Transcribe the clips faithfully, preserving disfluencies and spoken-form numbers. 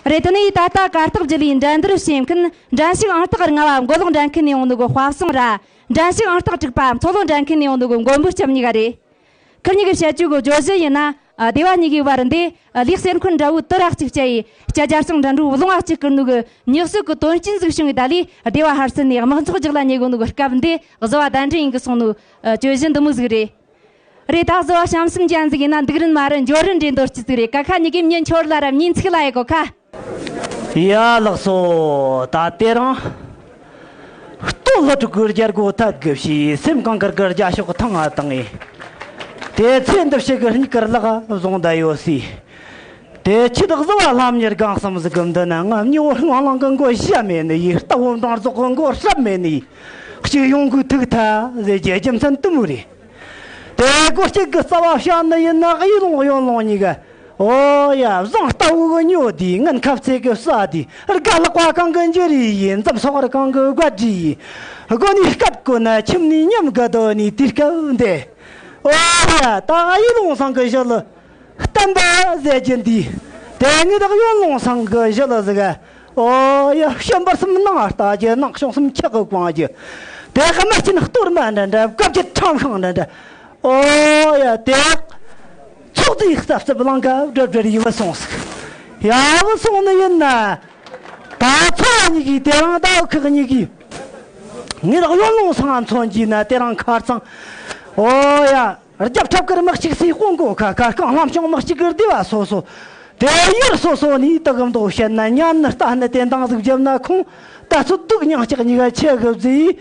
རེད། དེ་ནས་ད་ལྟ་གར་སྟེགས་བརྒྱུད་ལས་འགྲན་བསྡུར་བྱེད་མཁན་འགྲན་ཞུགས་ཨང་རྟགས་ལྔ་བ་མགོ་ལོག་འགྲན་ཁུལ་ནས་ཡོང་ནོ་གི་དཔའ་སྲུང་ར། འགྲན་ཞུགས་ཨང་རྟགས་དྲུག་པ་མཚོ་ལྷོ་འགྲན་ཁུལ་ནས་ཡོང་ནོ་གི་མགོན་པོ་སྐྱབས་གཉིས་ཀ་རེད། ཁིར་གཉིས་ཀྱིས་བཤད་རྒྱུ་གི་བརྗོད་གཞི་ཡིན་ན། ཨ། སྡེ་བ་གཉིས་ཀའི་བར་འདི། ཨ། ལས་གསེར་འཁོར་འདྲ་བོའི་དུ་ར་གཅིག་བཅད་ཡི། སྐྱ་རྒྱ་སྲང་འདྲ་འདྲ་བོའི་རླུང་བ་གཅིག་བསྐུར་ནོ་གི་མྱི་གསོད་ཀྱི་དོན་རྐྱེན་ཟིག་བྱུང་བའི་ད་ལས་སྡེ་བ་ཧར་སེ་ནས་དམག་ཚོགས་རྒྱག་ལ་ཉེ་གོ་ནོ་གི་སྐབས་འདི་གཟུ་བ་གདན་འདྲེན་ཡིན་གི་སོང་ནོ། ཨ། གྱོད་གཞི་འདི་མོ་ཟིག་རེད། རེད། ད་གཟུ་བ་བྱམས་སེམས་ཅན་ཟིག་ཡིན་ན་འདུག་རན་མ་རན་འབྱོར་རན་རེད། འདོར་རྒྱུ་ཟིག་རེད། ཀ་ཁ་གཉིས་ཀས་མྱི་འཆོར་ལ་ར་མྱི་འཚིག་ལ་ཡེ་གོ་ཁ། ཡ་ལགས་སོ། ད་དེ་རིང་སྟོད་ལྷོ་ཕྲུག་གི་རྒྱལ་སྒོ་ཐད་གི་ཕྱིས། སེམས་གངས་དཀར་གི་རྒྱ་ཤོག་ཐང་ང་བཏང་ངེ། དེ་ཚེ་འདི་ཕྱི་གི་སྙིགས་དཀར་ལག་བཟུང་བསྡད་ཡོད་སྲིད། དེ་ཆི་བདག་གཟུ་བ་ལྷམ་གཉེར་གང་བསམ་ཟིག་གི་འདི་ན། ང་མྱི་བོ་སྔོན་ལང་གི་མགོ་ཞྭ་མེད་ནི་ཡིས། རྟ་བོ་འབྲང་རྫོགས་གི་མགོ་སྲབ་མེད་ནི་ཡིས། གཅིག་ཡོང་གི་ཐུག་ཐལ་ཟེར་རྒྱུ་རྒྱུ་མཚན་དེ་མོ་རེད། དེ་སྒོ་གཅིག་གི་རྩ་བ་བཤད་ནི་ཡིན་ན། གཡས་ལུང་གཡོན་ལུང་གཉིས་ཀ། ཨོ་ཡ། བཟང་རྟ་བོ་གི་ཉོ་དུས། ངན་ཁབ་ཚེ་གི་ཟ་དུས། རྒ་ལག་པ་གང་གི་འཇུ་རེས་ཡིན། འཛུམ་སོག་ར་གང་གི་བཀའ་དྲིས་ཡིན། སྒོ་ནས་སྐད་གོ་ན་ཁྱིམ་ནས་ཉམས་དགའ་དོ་ནས་དུས་སྐབས་འདི། ཨོ་ཡ། ད་གཡས་ལུང་ཚང་གི་ཞི་ལུ་བསྟན་པ་ཟེར་རྒྱུ་འདི། དེ་ངེད་གཡོན་ལུང་ཚང་གི་ཞི་ལུ་ཟིག། ཨོ་ཡ། ཤམ་བར་གསུམ་ནང་ལྟ་རྒྱུ། ནང་གཤོང་གསུམ་ཁྱི་གི་གང་རྒྱུ། དེ་གི་མ་ཆེན་གཏོར་མ་འདྲ་འདྲ། བཀའ་བརྒྱུད་ཁྲམ་ཤིང་འདྲ་འདྲ། ཨོ་ཡ། དེ་ཚོགས་རྫས་རྩབ་རྩུབ་ལང་ཀ་བྲེལ་བྲེལ་ཡི་བུད་སོང་ཟིག། ཡ་བུད་སོང་ནི་ཡིན་ན། ད་ཚོ་གཉིས་ཀྱིས་དེ་རིང་ཟླ་བ་ཁག་གཉིས་ཀྱིས། ངེད་གཡོན་ལུང་ཚང་མཚོན་གྱིས་ན་དེ་རིང་ཁ་རྩང་། ཨོ་ཡ། རྒྱབ་ཁྲབ་དཀར་དམག་གཅིག་སའི་དཔུང་གོ་ཁ། ཁ་རྐང་ལྷམ་ཆུང་དམག་གཅིག་གི་སྡེ་བ་སོ་སོ། དེ་ཡུལ་སོ་སོ་ནས་དུ་གི་མདོ་བཤད་ན། ཉན་ནི་ལྟ་ནི་དེ་འདང་ཟིག་བརྒྱབ་ན་ཁོང་ད་ཚོད་སྡུག་མྱང་ལྕགས་གཉིས་ཀ་ཆེ་གི་བཟེས།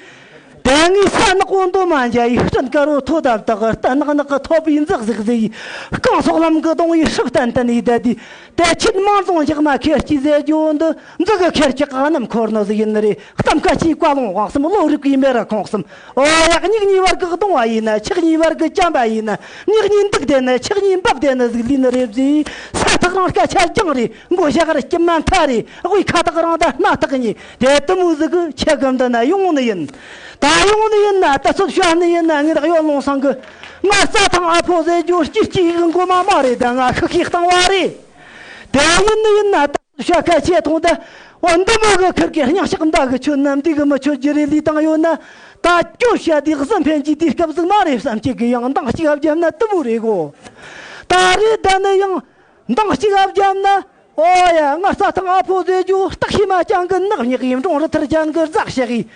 དེ་ངའི་ས་ནག་པོ་འདོ་མ་འཇའ་ཡི། སྤྲིན་དཀར་བོ་ཐོ་དབ་དག་གི། རྟ་ནག་ནག་གི་ཐོ་བའི་འཛག་ཟིག་བཟེས། རྐང་སོག་ལམ་གི་གདོང་ཡི་སྲུབ་ཏན་ཏན་ཡི་བསྡད་དུས། དེ་ཁྱེད་མང་རྫོང་འཇག་མ་ཁེར་སྐྱེས་ཟེར་རྒྱུ་འདི། འཛུ་གི་ཁེར་སྐྱེས་ག་རྣམ་འཁོར་ནོ་ཟིག་ཡིན་ནི་རེད། གཏམ་ཁ་ཅིག་བཀའ་ལུང་དབང་གསུམ། བློ་རིག་པའི་མེ་ར་ཁོང་གསུམ། ཨོ་ཡ། མྱིག་གཉིས་བར་གི་གདུང་བ་ཡིན་ན། ཆག་གཉིས་བར་གི་བྱམས་པ་ཡིན་ན། མྱིག་གཉིས་འདུག་བསྡད་ན། ཆག་གཉིས་འབབ་བསྡད་ན་ཟིག་ལུས་ནི་རེད་བཟེས། ས་ཐག་རིང་སྐད་ཆ་རྒྱང་རེད། མགོ་ཞྭ་གར་སྐྱི་མ་མཐའ་རེད། དབུས་ཁ་ཐག་རིང་ད་སྣ་ཐག་ཉེ། དེ་དུ་མོ་ཟིག་གི་ཆེ་གི་འདི་ན་ཡོང་ནི་ཡིན། ད་ཡོང་ནི་ཡིན་ན། ད་ཚོད་བཤད་ནི་ཡིན་ན། ངེད་གཡོན་ལུང་ཚང་གི། ང་རྩྭ་ཐང་ཨ་ཕོ་ཟེར་རྒྱུ་སྐྱིད་སྐྱིད་གི་མགོ་མ་མ་རེད། ད་ང་ཤི་ཤི་བཏང་བ་རེད། དེ་ཡིན་ནི་ཡིན་ན། ད་བཤད་ཁ་ཆེ་ཐོང་ད། འོ་འདི་མོ་གི་ཁིར་གི་སྙིང་ཞག་མདའ་གི་ཆོད་ན་འདི་གི་མི་ཆོད་རྒྱུ་རེད་ལུས་བཏང་ཡོད་ན། ད་སྐྱོ་བཤད་དེ་གཟི་འཕེན་གྱི་དུས་སྐབས་ཟིག་མ་རེད་བསམ། ཁྱེད་གི་ཡང་འདང་གཅིག་བརྒྱབ་ན་དུ་མོ་རེད་གོ། ད་རེད། ད་ནི་ཡང་འདང་གཅིག་བརྒྱབ་ན། ཨོ་ཡ། ང་རྩྭ་ཐང་ཨ་ཕོ་ཟེར་རྒྱུ་སྟག་ཤི་མ་ཅང་གི་ནག་ཉག་ཡིན། འབྲོང་རི་ཐར་ཅང་གི་རྫ་ཤག་ཡིན།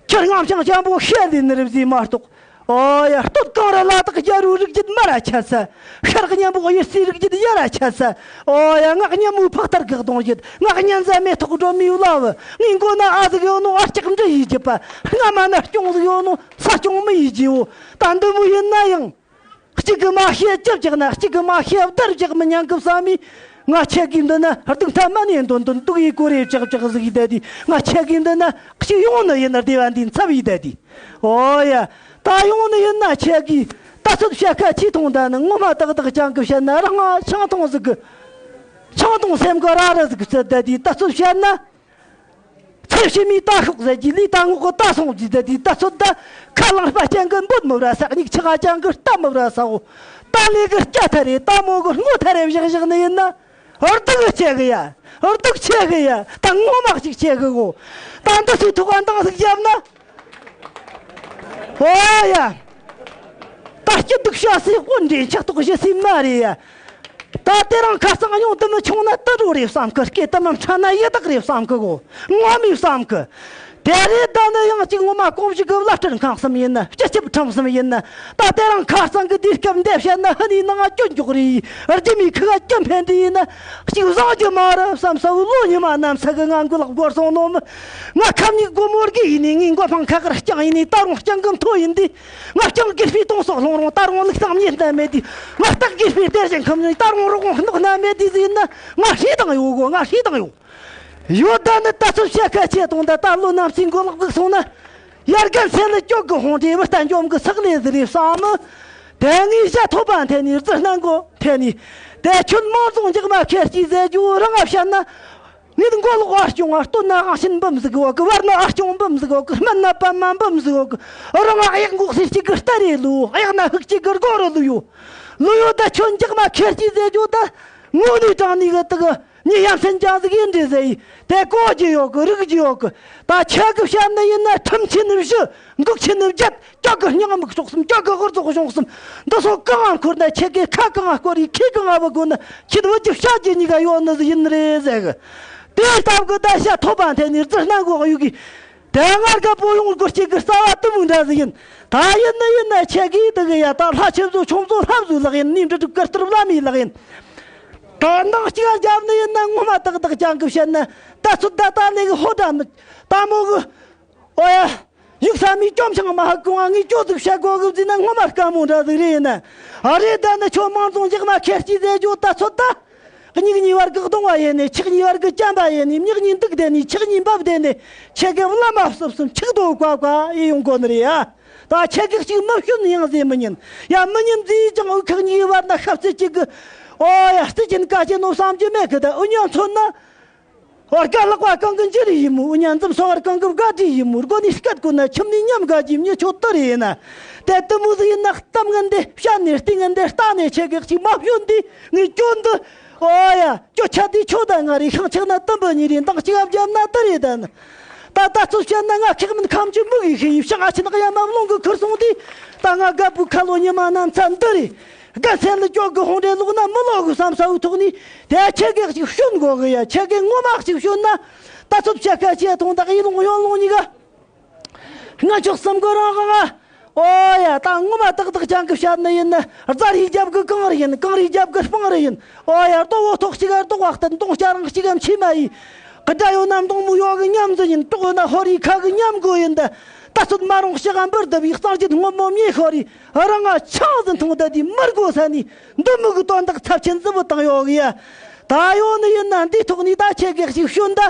ཁྱེད་རྔམ་ཤིང་ཅན་པོ་ཤེད་ལས་ནི་རེད་བཟེས་མ་གཏོགས། ཨོ་ཡ། སྟོད་གངས་རི་ལ་དྭགས་རྒྱལ་པོའི་རིགས་རྒྱུད་མར་ར་ཆད་ས། ཤར་གཉན་པོ་གཡུ་རྩེའི་རིགས་རྒྱུད་ཡར་ར་ཆད་ས། ཨོ་ཡ། ངག་སྙན་མོའི་ཕག་དར་གི་གདུང་རྒྱུད། ངག་སྙན་ཟ་མའི་ཐོག་སྒྲོན་མའི་བླ་བུ། ངའི་མགོ་ན་ཨ་ཟིག་ཡོད་ནོ། ཨ་ལྕགས་འབྲི་ཡི་རྒྱུད་པ། རྔ་མ་ན་སྐྱོང་ཟིག་ཡོད་ནོ། ས་སྐྱོང་མི་ཡི་རྗེ་བོ། ད་འདི་མོ་ཡིན་ན་ཡང་། གཅིག་གིས་མ་ཤེས་ཅི་བཅག་ན། གཅིག་གིས་མ་ཤེས་བདར་བཅག་མི་ཉན་གི་བསམ་མི། ང་ཁྱེད་གི་འདི་ན་སྡུག་མཐའ་མ་ནས་འདོན་འདོན། སྡུག་ཡི་གོ་རེ་བཅག་བཅག་ཟིག་ཡི་བསྡད་དུས། ང་ཁྱེད་གི་འདི་ན་གཅིག་ཡོང་ནི་ཡིན་ན། སྡེ་བ་འདིའི་ཚབ་ཡི་བསྡད་དུས། ཨོ་ཡ། ད་ཡོང་ནི་ཡིན་ན་ཁྱེད་གི་ད་ཚོད་བཤད་ཁ་ཆེ་ཐོང་ད་ནི། ངོ་མ་ཏག་ཏག་ཅང་གི་བཤད་ན་རང་ང་ཆང་འཐུང་ཟིག་གི། ཆང་འཐུང་སེམས་གི་ར་ར་ཟིག་བསད་བསྡད་དུས། ད་ཚོད་བཤད་ན། ཚེ་ཕྱི་མའི་ད་ཤོག་ཟེར་གྱི་ལུས་ད་ངོ་གི་ད་སོང་ཟིག་བསྡད་དུས། ད་ཚོད་ད་ཁ་རླངས་པ་ཅན་གི་འབོད་མི་ར་ས། མྱིག་ཆུ་ཁ་ཅན་གི་ལྟ་མི་ར་ས་འོ། ད་ལས་གི་སྐྱ་ཐ་རེ། ད་མོ་གི་སྔོ་ཐ་རེ་བཞག་བཞག་ནི་ཡིན་ན། སྡུག་ཆེ་གི་ཡ། སྡུག་ཆེ་གི་ཡ། ད་ངོ་མ་གཅིག་ཆེ་གི་གོ། ད་འདི་ཚོའི་ཐོག་ག་འདང་ཟིག་བརྒྱབ་ན། ཨོ་ཡ། ད་སྐྱིད་སྡུག་བྱ་སའི་དཔོན་འདྲེ། འཁྱག་ཏོག་བཞེས་སའི་མ་རེད་ཡ། ད་དེ་རིང་ཁ་རྩང་སྙུང་དུ་མི་ཆུང་ན་དུ་འགྲོ་རེད་བསམ་གི། སྐེ་དུ་མི་འཕྲ་ན་ཡི་དྭགས་རེད་བསམ་གི་གོ། ངོ་མས་བསམ་གི། དེ་རེད། ད་ནི་ཡང་གཅིག་ངོ་མ་གོང་བཞིན་གི་བླ་སྤྲུལ་ཁང་གསུམ་ཡིན་ན། སྤྱི་ཁྱབ་ཁྲིམས་གསུམ་ཡིན་ན། ད་དེ་རིང་ཁ་རྩང་གི་དུས་སྐབས་འདི་བཤད་ན། ཧི་ནི་ནང་སྐྱོན་འཇོག་རེ་ཡིན། རྒྱུ་མའི་ཁུ་ག་སྐྱོན་འཕེན་འདི་ཡིན་ན། གཅིག་བཟང་རྒྱུ་མ་རེད་བསམ་ས་བོ། ལོ་ཉི་མ་གནམ་ས་གི་ང་མགོ་ལག་སྒོར་སོང་ནོ་མི། ང་ཁབ་གཉིས་སྒོ་མོ་དགེ་ཡིན་ནི། ངའི་མགོ་འཕང་ཁ་ཁར་རྐྱང་ཡིན་ནི། ད་རུང་རྐྱང་གི་མཐོ་ཡིན་འདི། ང་རྐྱང་དགེ་སྤུས་སྟོང་སོགས་ལྷུང་རུང་། ད་རུང་ལུག་གཙང་མྱེ་སྣ་མེད་དུས། ང་སྟག་དགེ་སྤུས་གཏེར་ཞིང་ཁམས་ནི། ད་རུང་རོགས་གོང་སྣུག་སྣ་མེད་དུས་ཟིན་ན། ང་ཧྲི་དང་ཡོད་གོ། ང་ཧྲི་དང་ཡོད། ཡོད་ད་ནི་ད་ཚོད་བཤད་ཁ་ཆེ་ཐོང་ད། ད་ལོ་ནམ་སྲིན་མགོ་ལག་བུག་སོང་ན། ཡར་རྒན་ཚེ་ལ་སྐྱོ་གི་ཧོང་དྲེ་བུ་རྟ་འཇོམས་གི་སག་ལེ་ཟི་རེ་བསམ་མི། དེ་ངའི་ཞྭ་ཐོབ་པ་འཐེན་ནི། རྫི་སྣ་མགོ་འཐེན་ནི། དེ་ཁྱོད་མང་རྫོང་འཇག་མ་ཁེར་སྐྱེས་ཟེར་རྒྱུ་རང་ང་བཤད་ན། ངེད་མགོ་ལོག་ཨ་སྐྱོང་ང་། སྟོད་ན་ཨ་ཤིན་འབུམ་ཟིག་འོག་གི། བར་ན་ཨ་སྐྱོང་འབུམ་ཟིག་འོག་གི། སྨད་ན་པདྨ་འབུམ་ཟིག་འོག་གི། རང་ང་གཡག་འགོག་སེར་གཅིག་གི་རྟ་རེ་ལུ། གཡག་ན་ཧུག་གཅིག་གི་སྒོ་རུ་ལུ་ཡོད། ལུ་ཡོད་ད། ཁྱོད་འཇག་མ་ཁེར་སྐྱེས་ཟེར་རྒྱུ་ད། ངོ་ནས་དྲང་ནས་གི་དུ་གི། མྱི་ཡ་མཚན་ཅན་ཟིག་ཡིན་རེད་ཟེར་ཡི། དེ་གོ་རྒྱུ་ཡོད་གི། རིག་རྒྱུ་ཡོད་གི། ད་ཁྱེད་གི་བཤད་ནི་ཡིན་ན། ཁྲིམས་ཆེན་བཞི། འགུག་ཆེན་བརྒྱད། ཁྱོད་གི་སྙིང་མིག་སྲོག་གསུམ། ཁྱོད་གི་ཧུར་ཐག་གཞུང་གསུམ། འདི་ཚོ་གང་ང་འཁོར་ན། ཁྱེད་གི་ཁ་གང་ང་སྐོར་ཡི། ཁྱི་གང་ང་བུ་དགོ་ན། ཁྱེད་བུ་རྒྱུ་བཤད་རྒྱུ་གཉིས་ཀ་ཡོད་ནི་ཟིག་ཡིན་རེད་ཟེར་གི། དེ་ལྟ་བུ་གི་ད་བཤད་ཐོབ་པ་འཐེན་ནི་རྫི་སྣ་འགོག་ཡོད་གི། དེ་སྔར་གི་བུ་ཡོང་སྒོ་གཅིག་གི་རྩ་བ་དུ་མོ་འདྲ་ཟིག་ཡིན། ད་ཡིན་ནི་ཡིན་ན། ཁྱེད་གི་དེ་གི་ཡ། ད་ལྷ་ཆེ་བཟོ་ཆུང་བཟོ་ལྷ་བཟོའི་ལག་ཡིན། ནི་འབྲི་སྒྲུབ་ཀར་སྟོར་བླ་མའི་ལག་ཡིན། ད་འདང་གཅིག་རྒྱབ་ནི་ཡིན་ན། ངོ་མ་ཏག་ཏག་ཅང་གི་བཤད་ན། ད་ཚོད་ད་ད་ནི་གི་ཧོ་འདྲ་མི་ད་མོ་གི། ཨོ་ཡ། ཡུག་ས་མི་བཅོམ་ཆང་མ་ཧ་གོང་ང་ངས་ཅོ་ཟིག་བཤད་གོ་གི་བཟི་ན། ངོ་མ་དཀའ་མོ་འདྲ་ཟིག་རེད་ཡིན་ན། ཨ་རེད། ད་ནི་ཁྱོད་མང་རྫོང་འཇག་མ་ཁེར་སྐྱེས་ཟེར་རྒྱུ་ད་ཚོད་ད། མྱིག་གཉིས་བར་གི་གདུང་བ་ཡེ་ནས། ཆག་གཉིས་བར་གི་བཅམ་པ་ཡེ་ནས། མྱིག་གཉིས་འདུག་བསྡད་ནས། ཆག་གཉིས་འབབ་བསྡད་ནས། ཁྱེད་གི་བླ་མ་བསུབ་སུམ་ཆིག་རྡོ་བཀའ་བཀའ་ཡེ་ཡོང་གོ་ནི་རེད་ཡ། ད་ཁྱེད་གི་གཅིག་མི་བྱུང་ཡང་ཟེར་མི་ཉན་ཡ། མི་ཉན་ཟིག་ཀྱང་འུ་ཁག་གཉིས་བར་ན་ཤབ་ཚེ་གཅིག་གི། ཨོ་ཡ། རྩིས་ཅན་དཀའ་ཆེ་ནོ་བསམ་རྒྱུ་མེད་གི། ད་འུ་ཉོ་མཚོན་ན། བར་ཀ་ལག་པ་གང་གི་འཇུ་རེ་ཡིན་མོ། འུ་ཉ་འཛུམ་སོ་བར་གང་གི་བཀའ་དྲིན་ཡིན་མོ། སྒོ་ནས་སྐད་གོ་ན་ཁྱིམ་ནས་ཉམས་དགའ་གྱིས། མྱི་ཆོ་དུ་རེ་ཡིན་ན། དེ་དུ་མོ་ཟིག་ཡིན་ན། གཏམ་ངན་དེ་བཤད་ནས། ལྟས་ངན་དེ་ལྟ་ནས། ཁྱེད་གི་གཅིག་མ་བྱོན་དུས་ངས་སྐྱོན་འདི། ཨོ་ཡ། སྐྱོ་ཆ་དེ་ཁྱོད་ད་ང་རེ་ཤང་ཆག་ན་དུམ་བུ་གཉིས་རེ། འདང་གཅིག་ཨ་བརྒྱབ་ན་དུ་རེ་ད་ནི། ད་ད་ཚོད་བཤད་ན། ང་ཁེག་མིན་ཁམ་ཆུ་མུ་གི་ཤེས་ཡི། ཤང་ཨ་ཆི་ནག་ཡ་མ་རླུང་གི་ཁུར་སོང་དུས། ད་ང་རྒད་པོའི་ཁ་ལོ་ཉི་མ་ན་མཚན་འདི་རེད། དགའ་སེམས་ལ་སྐྱོ་གི་ཧོང་འདྲེ་ལོག་ན་མི་ལོག་གི་བསམ་ས་བུ་ཐོག་ནས། དེ་ཁྱེད་གེགས་ཅིག་བྱོན་དགོ་གི་ཡ། ཁྱེད་གེ་ངོ་མ་ཅིག་བྱོན་ན། ད་ཚོད་བྱ་ཁ་ཆེ་ཐོང་དག་ཡི་ལོང་ཡོང་ལོང་གཉིས་ཀ། ང་ཆོག་བསམ་གི་རང་གང་ང་། ཨོ་ཡ། ད་ངོ་མ་ཏག་ཏག་ཅང་གི་བཤད་ནི་ཡིན་ན། རྫ་རིའི་རྒྱབ་གི་གངས་རི་ཡིན། གངས་རིའི་རྒྱབ་གི་སྤང་རི་ཡིན། ཨོ་ཡ། རྡོ་བོ་ཐོག་གཅིག་ག་རྡོ་བ་བསྟན། དུང་སྐྱ་རང་གཅིག་གམ་ཆི་མ་ཡིན། སྒྲ་ཡོད་ན་མདུང་མོ་ཡོད་གི་མཉམ་འཛིན་ཡིན། གྲོགས་ཡོད་ན་ཧོ་རི་ཁ་གི་མཉམ་དགོས་ཡིན། ད་ད་ཚོད་མ་རུང་ཞག་གམ་འབུར་འདི་བའི་གཙང་རྒྱུད་སྔོན་མོ་མྱེ་ཤོ་རི། རང་ང་ཆང་ཟིན་འཐུང་ད་དེ་མི་དགོས་ས་ནི། འདི་མི་གི་དོན་དག་ཚབས་ཆེན་ཟི་བུ་བཏང་ཡོད་གི་ཡ། ད་ཡོད་ནི་ཡིན་ན། འདིའི་ཐོག་ནས་ད་ཁྱེད་གེགས་ཅིག་བྱོན་ད།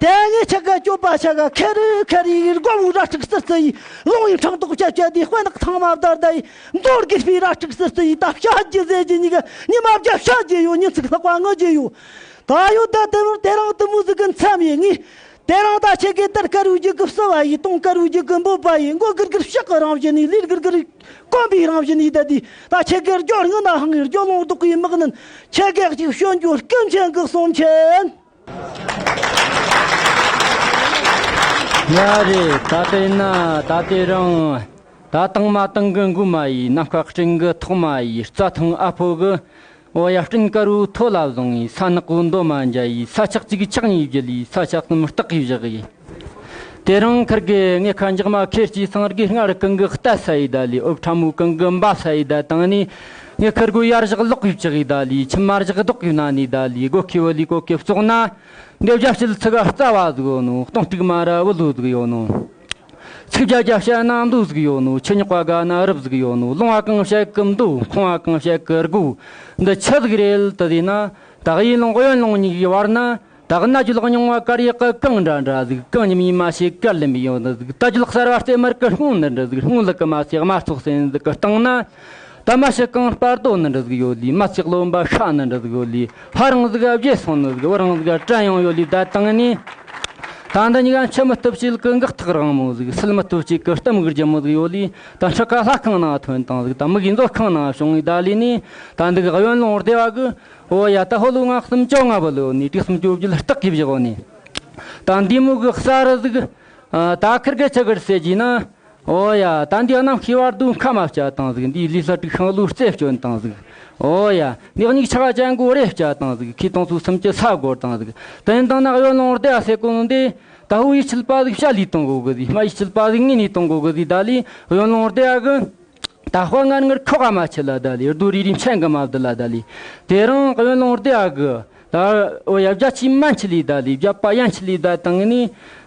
དེ་ངས་ཆ་ག་སྐྱོབ་པ་ཆ་ག་ཁེ་རི་ཁེ་རི་ཡི་སྒོ་བུ་ར་ཁྲིག་སིར་སི་ཡི། ལུང་ཡི་ཕྲེང་རྡོག་བཅད་བཅད་དེ་དཔེ་ནག་ཐང་མ་བདར་ད་ཡི། མདོ་དགེ་སྤུའི་ར་ཁྲིག་སིར་སི་ཡི། ད་བཤད་རྒྱུ་ཟེར་རྒྱུ་གཉིས་ཀ་ཉི་མ་བརྒྱ་བཤད་རྒྱུ་ཡོད། ཉིན་ཚིག་ལྷག་པ་ངུ་རྒྱུ་ཡོད། ད་ཡོད་ད་དེ་བར་དེ་རིང་དུ་མོ་ཟིག་གི་མཚམས་ཡིན་ངེས། དེ་རིང་ད་ཁྱེད་གེ་དར་དཀར་བོའི་རྒྱུད་གི་བསུ་བ་ཡིན། དུང་དཀར་བོའི་རྒྱུད་གི་འབོད་པ་ཡིན། མགོ་སྒུར་སྒུར་ཕྱག་གི་རང་བཞིན་ཡིན། ལུས་སྒུར་སྒུར་གོམ་པའི་རང་བཞིན་ཡིན། ད་དེ་ད་ཁྱེད་གེ་སྦྱོར་ངན་ན་ཧང་ངེར་སྦྱོར་ལོང་རྡོག་གི་དམག་ནན། ཁྱེད་གེ་ཅིག་བྱོན་རྒྱུ་སྐུ་མཁྱེན་གི་གསུང་མཁྱེན། ཡ་རེད། ད་དེ་ན་ད་དེ་རིང་། ད་དང་མ་དང་གི་མགོ་མ་ཡིས། ནམ་མཁའ་སྤྲིན་གི་ཐོག་མ་ཡིས། རྩྭ་ཐང་ཨ་ཕོ་གི། འོ་ཡ། སྤྲིན་དཀར་བོའི་ཐོ་ལ་བཟུང་ཡིས། ས་ནག་པོའི་མདོ་མ་འཇའ་ཡིས། ས་ཆག་ཅིག་ཆག་གཉིས་བརྒྱུད་ཡིས། ས་ཆག་གསུམ་སྟག་གིས་བཞག་ཡིས། དེ་རིང་ཁིར་གེ་ངེད་ཁ་འཇག་མ་ཁེར་སྐྱེས་སང་རྒས། སྔར་གང་གི་ལྟ་ས་ཡི་ད་ལི། འོབ་ཁྲ་མོ་གང་གི་འབའ་ས་ཡི་ད་དང་ནི། ངེད་ཁིར་གོ་ཡར་བཞག་ལོག་གིས་བཅག་ཡི་ད་ལི། ཆུ་མར་བཞག་རྡོག་གིས་ན་ནི་ད་ལི། སྒོ་ཁའི་བུ་ལི་སྒོ་ཁའི་བཙོག་ན། འདི་བརྒྱ་བྱེད་ཚིག་ག་རྩ་བ་ཟིག་ཡོད་ནོ། སྟོང་ཐིག་མ་ར་བུ་ལོ་ཟིག་ཡོད་ནོ། ཚིག་བརྒྱ་བརྒྱ་བཤད་ན་མདོ་ཟིག་ཡོད་ནོ། ཆུ་རྙོག་པ་དགའ་ན་རབ་ཟིག་ཡོད་ནོ། ལུང་བ་གང་བཤད་གི་མདོ། ཁང་བ་གང་བཤད་གི་སྒོ། འདི་ཆི་ཟིག་རེད་དུ་ཟེར་ན། ད་གཡས་ལུང་གཡོན་ལུང་གཉིས་ཀྱི་བར་ན། ད་གནའ་རྒྱུད་རྙིང་བ་དཀར་ཡག་གི་གངས་འདྲ་འདྲ་ཟིག། གངས་ཉི་མའི་མ་ཤེས་དཀར་ལེམ་ཡོད་ནི་ཟིག། ད་རྒྱུད་གསར་བ་རྩེ་དམར་གི་སྔོ་ནི་འདྲ་ཟིག། སྔོ་ལུག་གི་མ་ཤེས་དམར་ཚོགས་སེན་ཟིག་གི་སྟེང་ན། ད་མ་ཤི་གངས་སྤར་རྡོ་ནི་འདྲ་ཟིག་ཡོད་ལི། མ་ཚིག་ལོ་འབའ་ཤ་ནི་འདྲ་ཟིག་ཡོད་ལི། ཕ་རང་ཟིག་བརྗེད་སོང་ནི་ཟིག། བུ་རང་ཟིག་དྲན་ཡང་ཡོད་ལི། ད་དང་ནི། ད་འདི་གཉིས་ཀ་འཆི་མི་ཐུབ་བྱེད་གི་འགག་ཐག་རིང་མོ་ཟིག། སུལ་མི་ཐུབ་བྱེད་གི་གཏམ་གི་རྒྱུ་མོ་ཟིག་ཡོད་ལི། ད་འཕྲུལ་ཁ་ལྷ་ཁང་ནང་ཐོན་དང་ཟིག། ད་མི་གི་མཛོད་ཁང་ནང་བྱུང་ཡི་ད་ལི་ནི། ད་འདི་གི་གཡོན་ལུང་སྡེ་བ་གི། འོ་ཡ། ད་ཕོ་ལོ་ང་གསུམ་བཅོ་ལྔ་བུ་ལོ་ནི། དྲུག་གསུམ་བཅོ་བརྒྱད་སྟག་གིས་བཞག་ནི། ད་འདི་མོ་གི་གསར་ཟིག། ཨ། ད་ཁིར་གེ་ཆི་གིར་ཟེར་གྱི་ན། ཨོ་ཡ། ད་འདི་གནམ་ཤེས་བར་དུ་ཁ་མ་བཅད་བཏང་ཟིག། འདི་ལུས་ལྷ་དྲུག་ཤིང་ལུས་རྩེ་བསྐྱོན་བཏང་ཟིག། ཨོ་ཡ། འདི་གཉིས་ཆག་ཅན་གོ་རེ་བཅད་བཏང་ཟིག། ཁྱི་དང་ཚོ་སུམ་ཅུ་ས་སྒོར་བཏང་ཟིག། དེ་ཡིན་དང་ན་གཡོན་ལུང་སྡེ་ཡ་ཟེར་གོ་ནོ་འདི། ད་ཧུ་ཡི་ཆིལ་པ་ཟིག་བཤད་ལས་གཏོང་གོ་གི་ཟིག། མ་ཡི་ཆིལ་པ་ཟིག་ངས་ནས་གཏོང་གོ་གི་ཟིག། ད་ལི་གཡོན་ལུང་སྡེ་ཡ་གི། ད་དཔའ་ངར་ངར་ཁོག་ག་མ་ཆི་ལ་ད་ལི། རྡོ་རི་རི་མཆན་གི་མ་བསྡུ་ལ་ད་ལི། དེ་རིང་གཡོན་ལུང་སྡེ་ཡ་གི། ད་འོ་ཡ། བརྒྱ་ཆའི་མན་ཆི་ལི་ད་ལི། བརྒྱ་པ་ཡན་ཆི་ལི་ད་བཏང་ནི།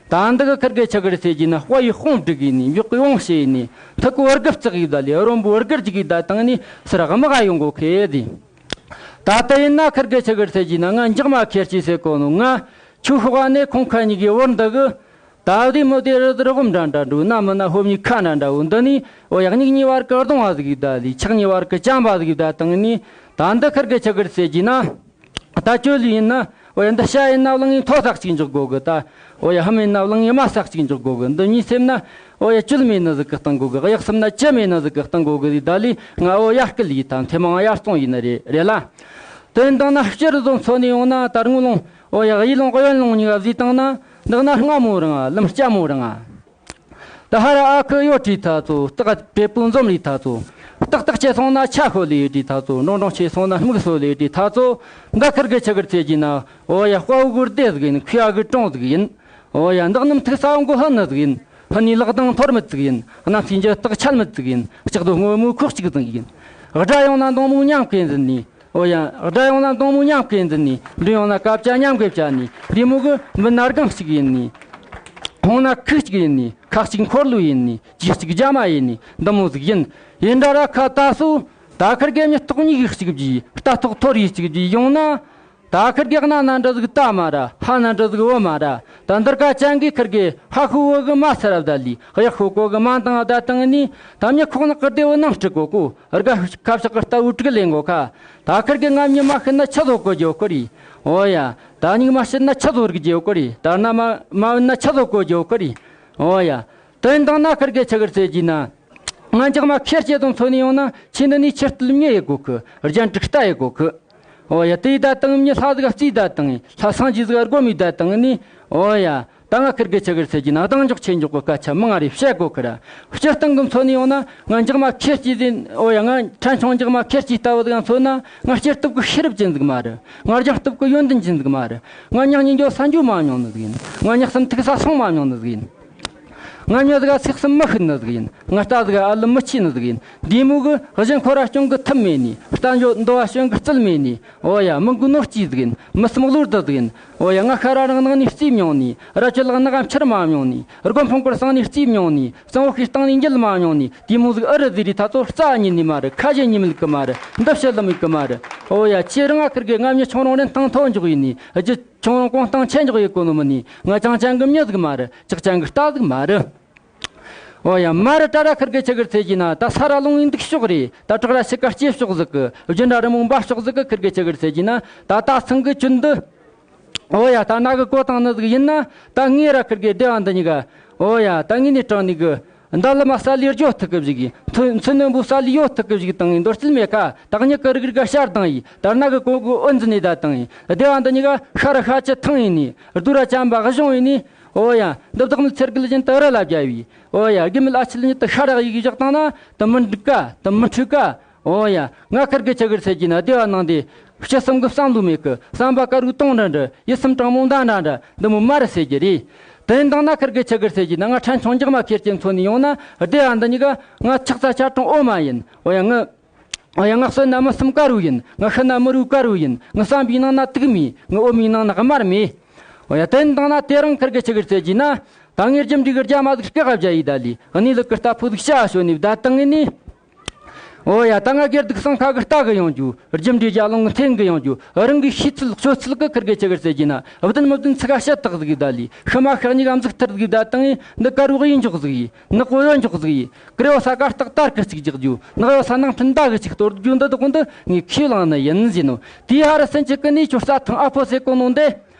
ད་འདི་གི་ཁིར་གེ་ཆི་གིར་ཟེར་གྱི་ན། དཔའ་ཡི་དཔུང་སྒྲིག་གི་ནི། མགྱོགས་གི་ཡོང་བྱེད་ནི། ཐུག་གི་བར་གི་བརྩེགས་ཡི་ད་ལི། རོམ་པོ་བར་གི་རྒྱུག་གི་ད་བཏང་ནི། སར་དམག་ག་ཡོང་གོ་ཁེ་དི། ད་ལྟ་ཡིན་ན་ཁིར་གེ་ཆི་གིར་ཟེར་གྱི་ན། ང་འཇག་མ་ཁེར་སྐྱེས་ཟེར་གོ་ནོ། ང་ཆུ་ཤོག་ག་ནས་ཁོང་ཁ་གཉིས་གི་བར་འདི་གི། ད་བདེ་མོ་དེ་རི་རི་སྒོམ་འདྲ་འདྲ་འགྲོ། ན་མི་ན་ཧོབ་གཉིས་ཁ་འདྲ་འདྲ་བོ་འདི་ནི། འོ་ཡ། མྱིག་གཉིས་བར་གི་གདོང་བ་ཟིག་ཡི་ད་ལི། ཆག་གཉིས་བར་གི་བཅམ་པ་ཟིག་ཡི་ད་བཏང་ནི། ད་འདི་ཁིར་གེ་ཆི་གིར་ཟེར་གྱི་ན། ད་ཅོ་ལི་ཡིན་ན། འོ་ཡ། འདི་ཤ་ཡིན་ན་བླངས་ཡིན་མཐོ་ས་གཅིག་འཇོག་དགོ་གི། ད་འོ་ཡ། ཧམ་ཡིན་ན་བླངས་ཡིན་དམའ་ས་གཅིག་འཇོག་དགོ་གི། འདི་གཉིས་སེམས་ན། འོ་ཡ། ཅོལ་མེད་ནི་ཟིག་གི་གཏང་དགོ་གི། གཡག་སེམས་ན་ཅི་མེད་ནི་ཟིག་གི་གཏང་དགོ་གི་ཟིག། ད་ལི་ང་འོ་ཡ་སྐུལ་ཡི་ད། ཐེ་མང་ཡར་སོང་ཡིན་ནི་རེད་རེད་ལ། དོན་དང་ན་སྤྱིར་བཟོ་མཚོན་ནས་ཡོང་ན། ད་རྔུལ་ལུང་འོ་ཡ་གཡས་ལུང་གཡོན་ལུང་གཉིས་ཀ་བཟོས་བཏང་ན། འདི་ན་རྔ་མོ་རིང་ང་ལམ་སྐྱ་མོ་རིང་ང་། ད་ཧ་ར་ཨ་ཁུ་ཡོད་དྲིས་ཐ་ཚོ། སྟག་བེ་པོ་འཛོམས་རེད་ཐ་ཚོ། ཏག་ཏག་ཆེ་སོང་ན་ཆ་ཤོ་ལེ་དྲིས་ཐ་ཚོ། འབྲོང་འབྲོང་ཆེ་སོང་ན་སྨུག་སོ་ལེ་དྲིས་ཐ་ཚོ། འདི་ཁིར་གི་ཆི་གིར་ཚེ་གྱིས་ན། འོ་ཡ་དཔའ་བོ་གི་སྡེ་ཟིག་ཡིན། མཁས་པ་གི་གྲོང་ཟིག་ཡིན། འོ་ཡ་འདག་སྣུམ་ཐུག་ས་མགོ་ཧ་ནི་ཟིག་ཡིན། ཕུ་ནས་ལག་གདང་འཐོར་མི་ཟིག་ཡིན། གནམ་སའི་འཇུ་སྟག་ཆད་མི་ཟིག་ཡིན། ལྕགས་རྡོ་སྔོན་མོའི་ཁོག་གཅིག་ཟིག་ཡིན། དགྲ་ཡོང་ན་མདུང་མོ་མཉམ་གི་འཛིན་ནས། འོ་ཡ། དགྲ་ཡོང་ན་མདུང་མོ་མཉམ་གི་འཛིན་ནས། མགྲིན་ཡོང་ན་སྐབས་ཅ་མཉམ་གི་བཅད་ནས། འདི་མོ་གི་མི་སྣ་སྒང་གཅིག་ཡིན་ནས། ཧོང་ན་ཁུག་གཅིག་ཡིན་ནས། ཁ་གཅིག་འཁོར་ལོ་ཡིན་ནས། ལྗིད་གཅིག་རྒྱ་མ་ཡིན་ནས། འདི་མོ་ཟིག་ཡིན། ཡིན་འདྲ་ར་ཁ་ད་སོ། ད་ཁིར་གེ་མྱི་ཐོག་གཉིས་གི་གཅིག་བརྗེས། རྟ་ཐོག་ཐོ་རིས་གཅིག་བརྗེས་ཡོང་ན། ད་ཁིར་གེ་གནའ་ན་འདྲ་ཟིག་ད་མ་ར། ཧ་ན་འདྲ་ཟིག་བོ་མ་ར། ད་འདིར་ཀ་ཅན་གི་ཁིར་གེ་ཧ་ཤོ་བོ་གི་མ་སར་བ་ད་ལི། གཡག་ཤོ་གོ་གི་མ་འདང་བ་ད་བཏང་ནི། ད་མྱི་ཁོག་ནག་གི་སྡེ་བོ་ནང་སྤྲི་གོ་གོ། རྒ་ཤི་ཁ་བཤག་གི་རྟ་བོ་དྲུག་ལེན་གོ་ཁ། ད་ཁིར་གེ་ང་མྱི་མ་ཤི་ན་ཆི་བཟོ་གོ་རྒྱུ་གི་རེད། འོ་ཡ། ད་སྙིགས་མ་ཤི་ན་ཆི་བཟོ་རིག་རྒྱུ་གི་རེད། ད་རྣ་མ་མ་བུད་ན་ཆི་བཟོ་གོ་རྒྱུ་གི་རེད། འོ་ཡ། དོན་དང་ན་ཁིར་གེ་ཆི་གིར་ཟེར་གྱི་ན། ང་འཇག་མ་ཁེར་སྐྱེས་དང་མཚོན་ནས་ཡོང་ན། ཆེ་འདི་ནས་ཆེར་སྟོད་མྱི་ཡེ་གོ་གི། རྒྱན་དྲུག་རྟ་ཡེ་གོ་གི། འོ་ཡ། དེ་ཡི་ད་དང་མྱི་ལྷ་ཟིག་བརྩིས་ད་དང་། ལྷ་སངས་རྒྱས་ཟིག་སྒོ་མི་ད་དང་ནི། འོ་ཡ། ད་ང་ཁིར་གེ་ཆི་གིར་ཟེར་གྱི་ན། གདེང་འཇོག་ཆེ་འཇོག་གི་སྐད་ཆ་མང་ང་རེ་བཤད་གོ་གི་ར། སྤྱིར་བཏང་གི་མཚོན་ནས་ཡོང་ན། ང་འཇག་མ་ཁེར་སྐྱེས་ཟིན། འོ་ཡ། ང་ཕྲན་ཆུང་འཇག་མ་ཁེར་སྐྱེས་ལྟ་བུ་ཟིག་མཚོན་ན། ང་སྐྱེས་སྟོབས་ཀྱི་ཤེས་རབ་ཅན་ཟིག་མ་རེད། ང་སྦྱངས་སྟོབས་ཀྱི་ཡོན་ཏན་ཅན་ཟིག་མ་རེད། ང་ཉག་ཉིན་འགྱོ་ས་འགྱོ་མ་མྱོང་ནི་ཟིག་ཡིན། ང་ཉག་སེམས་ཐུག་ས་སོང་མ་མྱོང་ནི་ཟིག་ཡིན། ང་མྱི་ཟིག་ག་སེམས་མི་ཤེས་ནི་ཟིག་ཡིན། ང་རྟ་ཟིག་ག་ཨ་ལི་མི་ཆེས་ནི་ཟིག་ཡིན། འདི་མོ་གི་གཞན་ཁོ་ར་སྐྱོང་གི་ཐབས་མེད་ནི། རྟ་འགྱོ་འདོ་བ་སྐྱོང་གི་རྩལ་མེད་ནི། འོ་ཡ། མི་མགོ་ནོར་སྐྱིད་ཟིག་ཡིན། མི་སེམས་གློ་རྡུལ་ཟིག་ཡིན། འོ་ཡ། ང་ཤ་ར་རང་ནང་ནས་བརྩིས་མྱོང་ནི། ར་ཅོ་ལག་ནག་འཕྱུར་མ་མྱོང་ནི། སྒོ་འཕང་སྐོར་སང་ནས་བརྩིས་མྱོང་ནི། གཙང་བོ་ཤི་སྟེང་ནས་འགྱེལ་མ་མྱོང་ནི། དེ་མོ་ཟིག་ཨ་རི་ཟིག་རེད། ད་ཚོ་རྩ་ཉིད་ནས་མ་རེད། ཁ་ཞེ་གཉིས་མེད་གི་མ་རེད། འདི་བཤད་ལམ་ཡིག་གི་མ་རེད། འོ་ཡ། ཁྱེད་རང་ང་ཁིར་གེ་ང་མྱི་ཆུང་རུང་རིན་ཐང་མཐོ་འཇོག་ཡིན་ནི། རྒྱུ་ཆུང་རུང་གོང་ཐང་ཆེ་འཇོག་ཡེ་གོ་ནོ་མིན་ནི། ང་ཅང་ཅང་གི་མྱི་ཟིག་མ་རེད། ཅག་ཅང་གི་རྟ་ཟིག་མ་རེད། འོ་ཡ། མ་རེད་དྲ་ར་ཁིར་གེ་ཆི་གིར་ཟེར་གྱི་ན། ད་ས་ར་ལུང་བའི་འདུག་ཕྱོགས་རེད། ད་བྲག་ར་ཤི་ཀ་སྐྱེ་ཕྱོགས་ཟིག་གི། རྒྱུན་ར་རི་མོ་འབབ་ཕྱོགས་ཟིག་གི། ཁིར་གེ་ཆི་གིར་ཟེར་གྱི་ན། ད་ད་ཚང་གི་ཆུན་འདི། འོ་ཡ། ད་ན་གི་གོ་དང་ནི་ཟིག་ཡིན་ན། ད་ངས་ར་ཁིར་གེ་སྡེ་བ་འདི་གཉིས་ཀ། འོ་ཡ། ད་ངས་ནས་དྲངས་ནས་གི། མདའ་ལི་མ་ས་ལི་རྒྱོ་ཐུག་གི་བཞུགས་ཡིན། མཚོན་མཚོན་ནི་འབུ་ས་ལི་ཡོ་ཐུག་གི་བཞུགས་དང་ཡིན། འདོར་སིལ་མེ་ཁ་ད་གཉིས་ཀ་རིག་རིག་ག་ཤར་དང་ཡིན། ད་ན་གི་གོ་གི་ཨོན་ཟིན་ནས་ད་དང་ཡིན། སྡེ་བ་འདི་གཉིས་ཀ་ཤ་ར་ཤ་ཆུ་ཐང་ཡིན་ནི། རྡོ་ར་ཅམ་པ་གཞུང་ཡིན་ནི། འོ་ཡ། འདི་བདག་མེད་ཚེར་གི་ལི་བཞིན་དུ་རི་ལ་བརྒྱབ་ཡིན། འོ་ཡ། དགེ་མེད་ཨ་ཆི་ལི་ཉིད་དུ་ཤ་ར་གཡུག་གི་བཞག་དང་ན། དུ་མི་འགྲིག་ག་དུ་མི་འཁྲུག་ག། འོ་ཡ། ང་ཁིར་གེ་ཆི་གིར་ཟེར་གྱི་ན། སྡེ་བ་ནང་དེ་སྤྱི་གསུམ་གི་བསམ་བློ་མེད་གི། བསམ་པ་དཀར་བོའི་དོང་འདྲ་འདྲ། ཡིད་སེམས་དྲང་མོ་མདའ་འདྲ་འདྲ། འདི་མོ་མ་རེད་ཟེར་གྱི་རེད། དེ་ཡིན་དང་ན་ཁིར་གེ་ཆི་གིར་ཟེར་གྱི་ན། ང་ཕྲན་ཆུང་འཇག་མ་ཁེར་སྐྱེས་མཚོན་ནས་ཡོང་ན། སྡེ་བ་འདི་གཉིས་ཀ་ང་ཆགས་ས་ཆ་གྲོང་འོ་མ་ཡིན། འོ་ཡ། ང་། འོ་ཡ། ང་གསོན་ན་མི་སེམས་དཀར་བོ་ཡིན། ང་ཤི་ན་མི་རུས་དཀར་བོ་ཡིན། ང་བསམ་པའི་ནང་ན་དུག་མེད། ང་འོ་མའི་ནང་ན་དམར་མེད། འོ་ཡ། དེ་ཡིན་དང་ན་དེ་རིང་ཁིར་གེ་ཆི་གིར་ཟེར་གྱི་ན། ད་ངས་རྒྱུ་འབྲས་གི་རྒྱ་མ་ཟིག་སྐེ་ག་བརྒྱབ་ཡི་ད་ལི། གནས་ལུགས་གི་རྟ་ཕོ་ཟིག་བྱ་ཞོན་ནས་བསྡད་བཏང་ངེ་ནི། འོ་ཡ། ད་ང་སྒེར་སྡུག་སང་ཁ་གི་རྟ་གི་ཡོང་རྒྱུ། རྒྱུ་འབྲས་རྒྱ་ལུང་གི་འཐེན་གི་ཡོང་རྒྱུ། རང་གི་ཤེས་ཚུལ་སྤྱོད་ཚུལ་གི་ཁིར་གེ་ཆི་གིར་ཟེར་གྱི་ན། བདེན་མི་བདེན་ཚིག་ག་བཤད་ཐག་ཟིག་ད་ལི། ཤི་མ་ཤི་གཉིས་ཀ་མཛུག་ཐུར་ཟིག་བསྡད་བཏང་ངེ། འདི་དཀར་བོ་གཡས་འཇོག་ཟིག་ཡིན། ནག་པོ་གཡོན་འཇོག་ཟིག་ཡིན། ཀྲེ་བོ་ས་དཀར་སྟག་དར་གི་གཅིག་རྒྱག་རྒྱུ། ནག་ཡོ་ས་ནང་ཕྲན་མདའ་གི་གཅིག་གཏོར་རྒྱུ། འདི་དག་འདི་ངས་ཁས་བླངས་ནི་ཡིན་ཟེར་ནོ། དེའི་ཧ་ར་སེན་ཅིག་གི་ནི་ཁྱོད་རྩྭ་ཐང་ཨ་ཕོ་ཟེར་གོ་ནོ་འདི།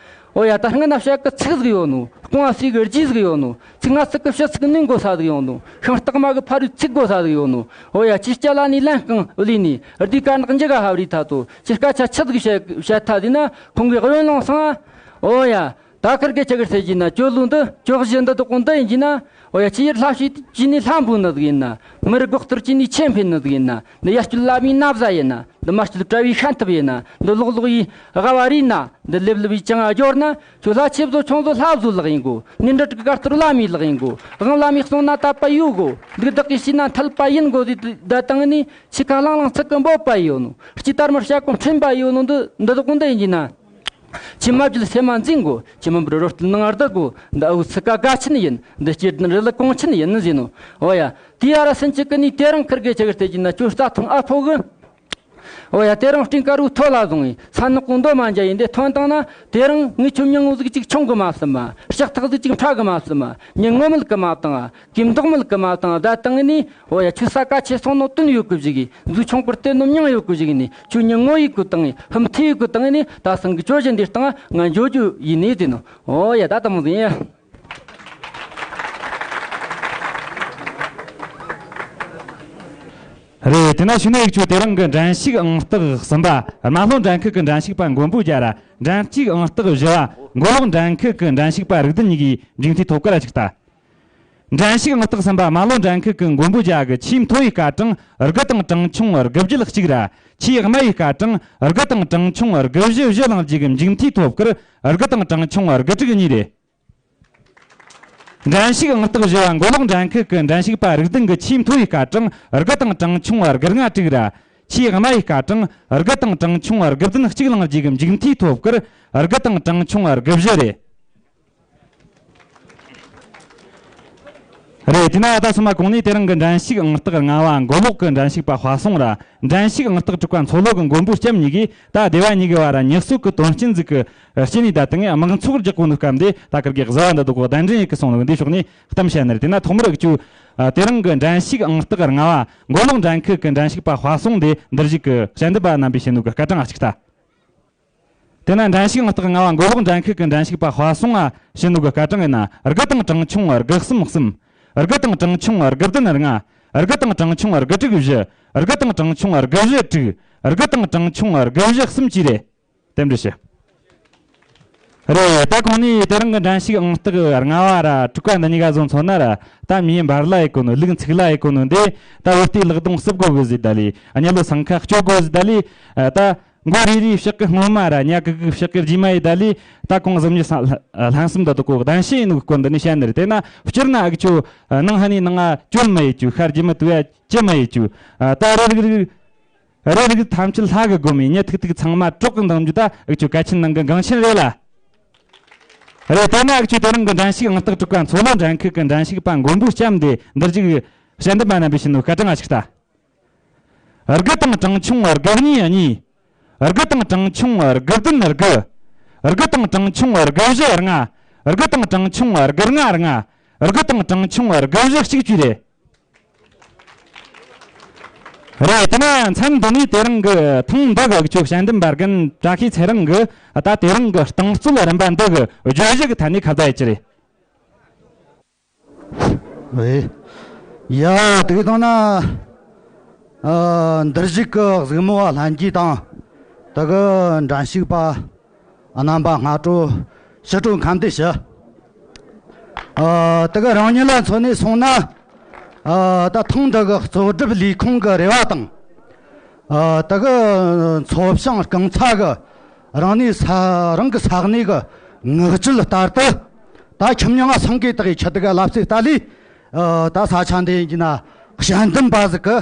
འོ་ཡ། ད་སྔ་ན་བཤད་གི་ཚིག་ཟིག་ཡོད་ནོ། རྐང་བ་སུས་གི་རྗེས་ཟིག་ཡོད་ནོ། ཚིག་སྔ་ཚིག་གི་ཕྱི་ཚིག་ནུས་དགོ་ས་ཟིག་ཡོད་ནོ། ཤིང་སྟག་མ་གི་ཕ་རུས་ཚིག་དགོ་ས་ཟིག་ཡོད་ནོ། འོ་ཡ། ཁྱེད་སྐྱ་ལ་ནི་ལན་རྐང་ལི་ནི་རྡུས་ཀ་ནག་འཇི་ག་ཧབ་རི་ཐ་ཚོ། ཁྱེད་སྐད་ཆ་ཆི་ཟིག་བཤད་བཤད་ཐ་ཟིན་ན། ཁོང་གི་གཡོན་ལོང་སང་ཨ། འོ་ཡ། ད་ཁིར་གེ་ཆི་གིར་ཟེར་གྱི་ན། ཁྱོད་ལུང་འདི་ཁྱོད་གཞི་འདི་དག་གོང་འདི་ཡིན་གྱི་ན། འོ་ཡ། ཁྱི་ཡུལ་ལྷ་བྱེད་ཀྱི་ནི་ལྷ་འབུལ་ནི་ཟིག་ཡིན་ན། མི་རི་སྒོག་གཏོར་གྱི་ནི་ཆེ་འཕེན་ནི་ཟིག་ཡིན་ན། འདི་ཡར་སྐྱོད་བླ་མའི་ན་བཟའ་ཡིན་ན། འདི་མར་སྐྱོད་གྲྭ་བའི་ཤན་ཐབས་ཡིན་ན། འདི་ལོག་ལོག་ཡི་ལྦ་བ་རིས་ན། འདི་ལེབ་ལེབ་ཡི་ཅང་ཨ་སྦྱོར་ན། ཁྱོད་ལྷ་ཆེ་བཟོ་ཆུང་བཟོ་ལྷ་བཟོ་ལག་ཡིན་གོ། ནི་འདྲ་དྲུག་དཀར་གཏོར་བླ་མའི་ལག་ཡིན་གོ། དབང་བླ་མའི་གསུང་ན་དད་པ་ཡོད་གོ། འདུག་བདག་གིས་བྱས་ན་ཐལ་པ་ཡིན་གོ་ཟེར་ད་བཏང་ནི། ཁྱི་ཁ་ལང་ལང་ཚིག་གི་འབོད་པ་ཡོད་ནོ། སྐྱི་དར་མར་བྱ་ཀོང་ཕྲན་པ་ཡོད་ནོ། འདི་འདི་དག་གོང་འདི་ཡིན་གྱི་ན། ཁྱི་མ་བརྒྱུད་སེམས་མ་འཛིན་དགོ། ཁྱི་མི་འབུར་རོ་སྟོད་ནང་ཨར་ད་དགོ། འདི་ཨུ་ཚུགས་ཀ་དགའ་ཆེན་ཡིན། འདི་སྐྱེ་ལྡན་རི་ལ་གོང་ཆེན་ཡིན་ཟེར་ནོ། འོ་ཡ། དེ་ཡ་ར་སེན་ཅིག་གི་ནི་དེ་རིང་ཁིར་གེ་ཆི་གིར་ཟེར་གྱི་ན། ཁྱོད་རྩྭ་ཐང་ཨ་ཕོ་གི། འོ་ཡ། དེ་རིང་སྤྲིན་དཀར་བོའི་ཐོ་ལ་བཟུང་ངས། ས་ནག་པོ་འདོ་མ་འཇའ་ཡིན། འདི་ཐོན་བཏང་ན། དེ་རིང་ངས་ཁྱོད་མྱི་ངོ་ཟིག་ཅིག་ཆུང་གི་མ་བསམ་མ། ལྕགས་ཐག་ཟིག་ཅིག་ཕྲ་གི་མ་བསམ་མ། མྱི་ངོ་མེད་གི་མ་བཏང་ང་། གི་མདོག་མེད་གི་མ་བཏང་ང་། ད་བཏང་ནི། འོ་ཡ། ཁྱོད་ས་ཀ་ཆེ་སོང་ནོ་དོན་ཡོད་གི་བཞུགས་གི། མཛོ་ཆུང་པོར་བལྟས་ནོ་མྱིང་ཡོད་གི་བཞུགས་ནི། ཁྱོད་མྱི་ངོ་ཡིག་གི་བཏང་ངས། ཧུམ་ཐི་ཡིག་གི་བཏང་ནི། ད་སང་གི་ཇོ་བཞིན་འདིར་བཏང་ང་འཇོ་རྒྱུ་ཡིན་ནི་ཟེར་ནོ། འོ་ཡ། ད་ད་མོ་ཟིན་ཡ། རེད། དེ་ན་གཞུག་ནས་ཡིག་ཆོས་དེ་རིང་གི་འགྲན་ཞུགས་ཨང་རྟགས་གསུམ་པ་རྨ་ལྷོ་འགྲན་ཁུལ་གྱི་འགྲན་ཞུགས་པ་མགོན་པོ་རྒྱལ་ར། འགྲན་ཞུགས་ཨང་རྟགས་བཞི་བ་མགོ་ལོག་འགྲན་ཁུལ་གྱི་འགྲན་ཞུགས་པ་རིག་ལྡན་གཉིས་ཀྱིས་མཇུག་མཐའི་ཐོབ་སྐར་ཅིག་ལྟ། འགྲན་ཞུགས་ཨང་རྟགས་གསུམ་པ་རྨ་ལྷོ་འགྲན་ཁུལ་གྱི་མགོན་པོ་རྒྱལ་གྱི་ཆེས་མཐོ་བའི་སྐར་གྲངས་དགུ་དང་གྲངས་ཆུང་དགུ་བརྒྱད་གཅིག་ར། ཆེས་དམའ་བའི་སྐར་གྲངས་དགུ་དང་གྲངས་ཆུང་དགུ་བཞི་བཞི་བླངས་རྗེས་ཀྱི་མཇུག་མཐའི་ཐོབ་སྐར་དགུ་དང་གྲངས་ཆུང་དགུ་དྲུག་གཉིས་རེད། འགྲན་ཞུགས་ཨང་རྟགས་བཞི་བ་མགོ་ལོག་འགྲན་ཁུལ་གྱི་འགྲན་ཞུགས་པ་རིག་ལྡན་གྱི་ཆེས་མཐོ་བའི་སྐར་གྲངས་དགུ་དང་གྲངས་ཆུང་དགུ་ལྔ་དྲུག་ར། ཆེས་དམའ་བའི་སྐར་གྲངས་དགུ་དང་གྲངས་ཆུང་དགུ་བདུན་གཅིག་བླངས་རྗེས་ཀྱི་མཇུག་མཐའི་ཐོབ་སྐར་དགུ་དང་གྲངས་ཆུང་དགུ་བཞི་རེད། རེད། དེས་ན་ད་སོ་མ་གོང་ནས་དེ་རིང་གི་འགྲན་ཞུགས་ཨང་རྟགས་ལྔ་བ་མགོ་ལོག་གི་འགྲན་ཞུགས་པ་དཔའ་སྲུང་ར། འགྲན་ཞུགས་ཨང་རྟགས་དྲུག་པ་མཚོ་ལྷོ་གི་མགོན་པོ་སྐྱབས་གཉིས་ཀྱིས་ད་སྡེ་བ་གཉིས་ཀྱི་བར་ཉེས་གསོག་གི་དོན་རྐྱེན་ཟིག་གི་རྐྱེན་ནས་ད་དེ་ངས་དམག་འཚོགས་རྒྱག་གོ་ནོ་སྐབས་འདི་ད་ཁིར་གི་གཟུ་བ་འདི་དུ་གོ་གདན་འདྲེན་ཡེད་གི་སོང་ནོ་འདི་ཕྱོགས་ནས་གཏམ་བཤད་ནི་རེད། དེས་ན་ཐོག་མར་འུ་ཆོ་དེ་རིང་གི་འགྲན་ཞུགས་ཨང་རྟགས་ལྔ་བ་མགོ་ལོག་འགྲན་ཁུལ་གི་འགྲན་ཞུགས་པ་དཔའ་སྲུང་དེ་འདིར་བཞུགས་གི་དཔྱད་འདེམས་པ་རྣམ་པས་བྱིན་ནོ་གི་སྐར་གྲངས་ཨ་གཅིག་ལྟ། དེས་ན་འགྲན་ཞུགས་ཨང་རྟགས་ལྔ་བ་མགོ་ལོག་འགྲན་ཁུལ་གྱི་འགྲན་ཞུགས་པ་དཔའ་སྲུང་ང་བྱིན་ནོ་གི་སྐར་གྲངས་ཡིན་ན་དགུ་དང་གྲངས་ཆུང་དགུ་གསུམ་གསུམ། དགུ་དང་གྲངས་ཆུང་དགུ་བདུན་ལྔ། དགུ་དང་གྲངས་ཆུང་དགུ་དྲུག་བཞི། དགུ་དང་གྲངས་ཆུང་དགུ་བཞི་དྲུག། དགུ་དང་གྲངས་ཆུང་དགུ་བཞི་གསུམ་བཅས་རེད། རྟེན་འབྲེལ་ཞུ། རེད། ད་གོང་ནས་དེ་རིང་གི་འགྲན་ཞུགས་ཨང་རྟགས་ལྔ་བ་ར་དྲུག་པ་འདི་གཉིས་ཀ་བཟོ་མཚོན་ན་ར། ད་མིའི་འབར་ལ་ཡེད་གོ་ནོ། ལུག་འཚིག་ལ་ཡེད་གོ་ནོ་འདི། ད་བུ་སྟེ་ལག་གདོང་སུབ་གོ་གི་ཟེར་ད་ལི། གཉིད་ལོ་སང་ཁ་སྐྱོ་གོ་ཟེར་ད་ལི། ད། མགོ་རིལ་རིལ་ཕྱག་གི་སྔོན་མ་ར་ཉལ་གི་གི་ཕྱག་གི་རྗེས་མ་ཡེད་ད་ལི། ད་གོང་གཟུགས་བརྙན་ས་ལྷ་ལྷན་གསུམ་ད་དུ་གོ་གདན་ཞུ་ཡེད་ནོ་གི་སྐོར་འདི་ནས་བཤད་ནི་རེད། དེ་ན་སྤྱིར་ན་འུ་ཆོ་ནང་ཧ་ནི་ནང་ང་བཅོལ་མ་ཡེད་རྒྱུ། ཤར་རྒྱུ་མི་དུ་ཡ་ཅི་མ་ཡེད་རྒྱུ། ད་རེ་རིག་རིག་རེ་རིག་ཐམས་ཅད་ལྷ་གི་སྒོ་མོ་ཡིན། ཉི་ཐིག་ཐིག་ཚང་མ་གྲོགས་གི་འདང་རྒྱུ། ད་འུ་ཆོ་གལ་ཆེན་ནང་གི་འགངས་ཆེན་རེད་ལ། རེད། དེ་ན་འུ་ཆོ་དེ་རིང་གི་འགྲན་ཞུགས་ཨང་རྟགས་དྲུག་པ་མཚོ་ལྷོ་འགྲན་ཁུལ་གི་འགྲན་ཞུགས་པ་མགོན་པོ་སྐྱབས་འདི་འདིར་བཞུགས་དཔྱད་འདེམས་པ་རྣམ་པས་བྱིན་ནོ་སྐར་གྲངས་ཨ་གཅིག་ལྟ། དགུ་དང་གྲངས་ཆུང་དགུ་གཉིས་གཉིས། དགུ་དང་གྲངས་ཆུང་དགུ་བདུན་དགུ། དགུ་དང་གྲངས་ཆུང་དགུ་བཞི་ལྔ། དགུ་དང་གྲངས་ཆུང་དགུ་ལྔ་ལྔ། དགུ་དང་གྲངས་ཆུང་དགུ་བཞི་གཅིག་བཅས་རེད། རེད། དེ་ན་མཚམས་འདི་ནས་དེ་རིང་གི་ཐེངས་འདི་གི་འུ་ཆོ་དཔྱད་འདེམས་པ་རྒན་བཀྲ་ཤིས་ཚེ་རིང་གིས་ད་དེ་རིང་གི་རྟིང་རྩོད་རིམ་པ་འདི་གི་བརྗོད་གཞི་གི་ཐད་ནས་ཁ་བརྡ་ཡེད་རྒྱུ་རེད། ཨེ། ཡ། དེ་གི་དང་ན། ཨ། འདིར་བཞུགས་ཀྱི་གཟིགས་མོ་བ་ལྷན་རྒྱས་དང་། དེ་གི་འགྲན་ཞུགས་པ་རྣམ་པ་སྔ་དྲོ་ཕྱི་དྲོ་ཁམས་བདེ་ཞུ། ཨ། དེ་གི་རང་ཉིད་ལ་མཚོན་ནས་སོང་ན། ཨ། ད་ཐེངས་འདི་གི་གཙོ་སྒྲུབ་ལས་ཁུངས་ཀྱི་རེ་བ་དང་། ཨ། དེ་གི་མཚོ་བྱང་རྐང་ཚ་གི་རང་ནུས་ས་རང་གི་ས་གནས་ཀྱི་ངག་བཅད་ལྟར་དུ། ད་ཁྱིམ་ཉང་ང་སེང་གེ་དག་གི་ཁྱི་དེ་ག་ལབ་ཚེ་ལྟ་ལས། ཨ། ད་ས་ཆ་འདི་ཡིན་གྱི་ན་དཔྱད་འདེམས་པ་ཟིག་གི།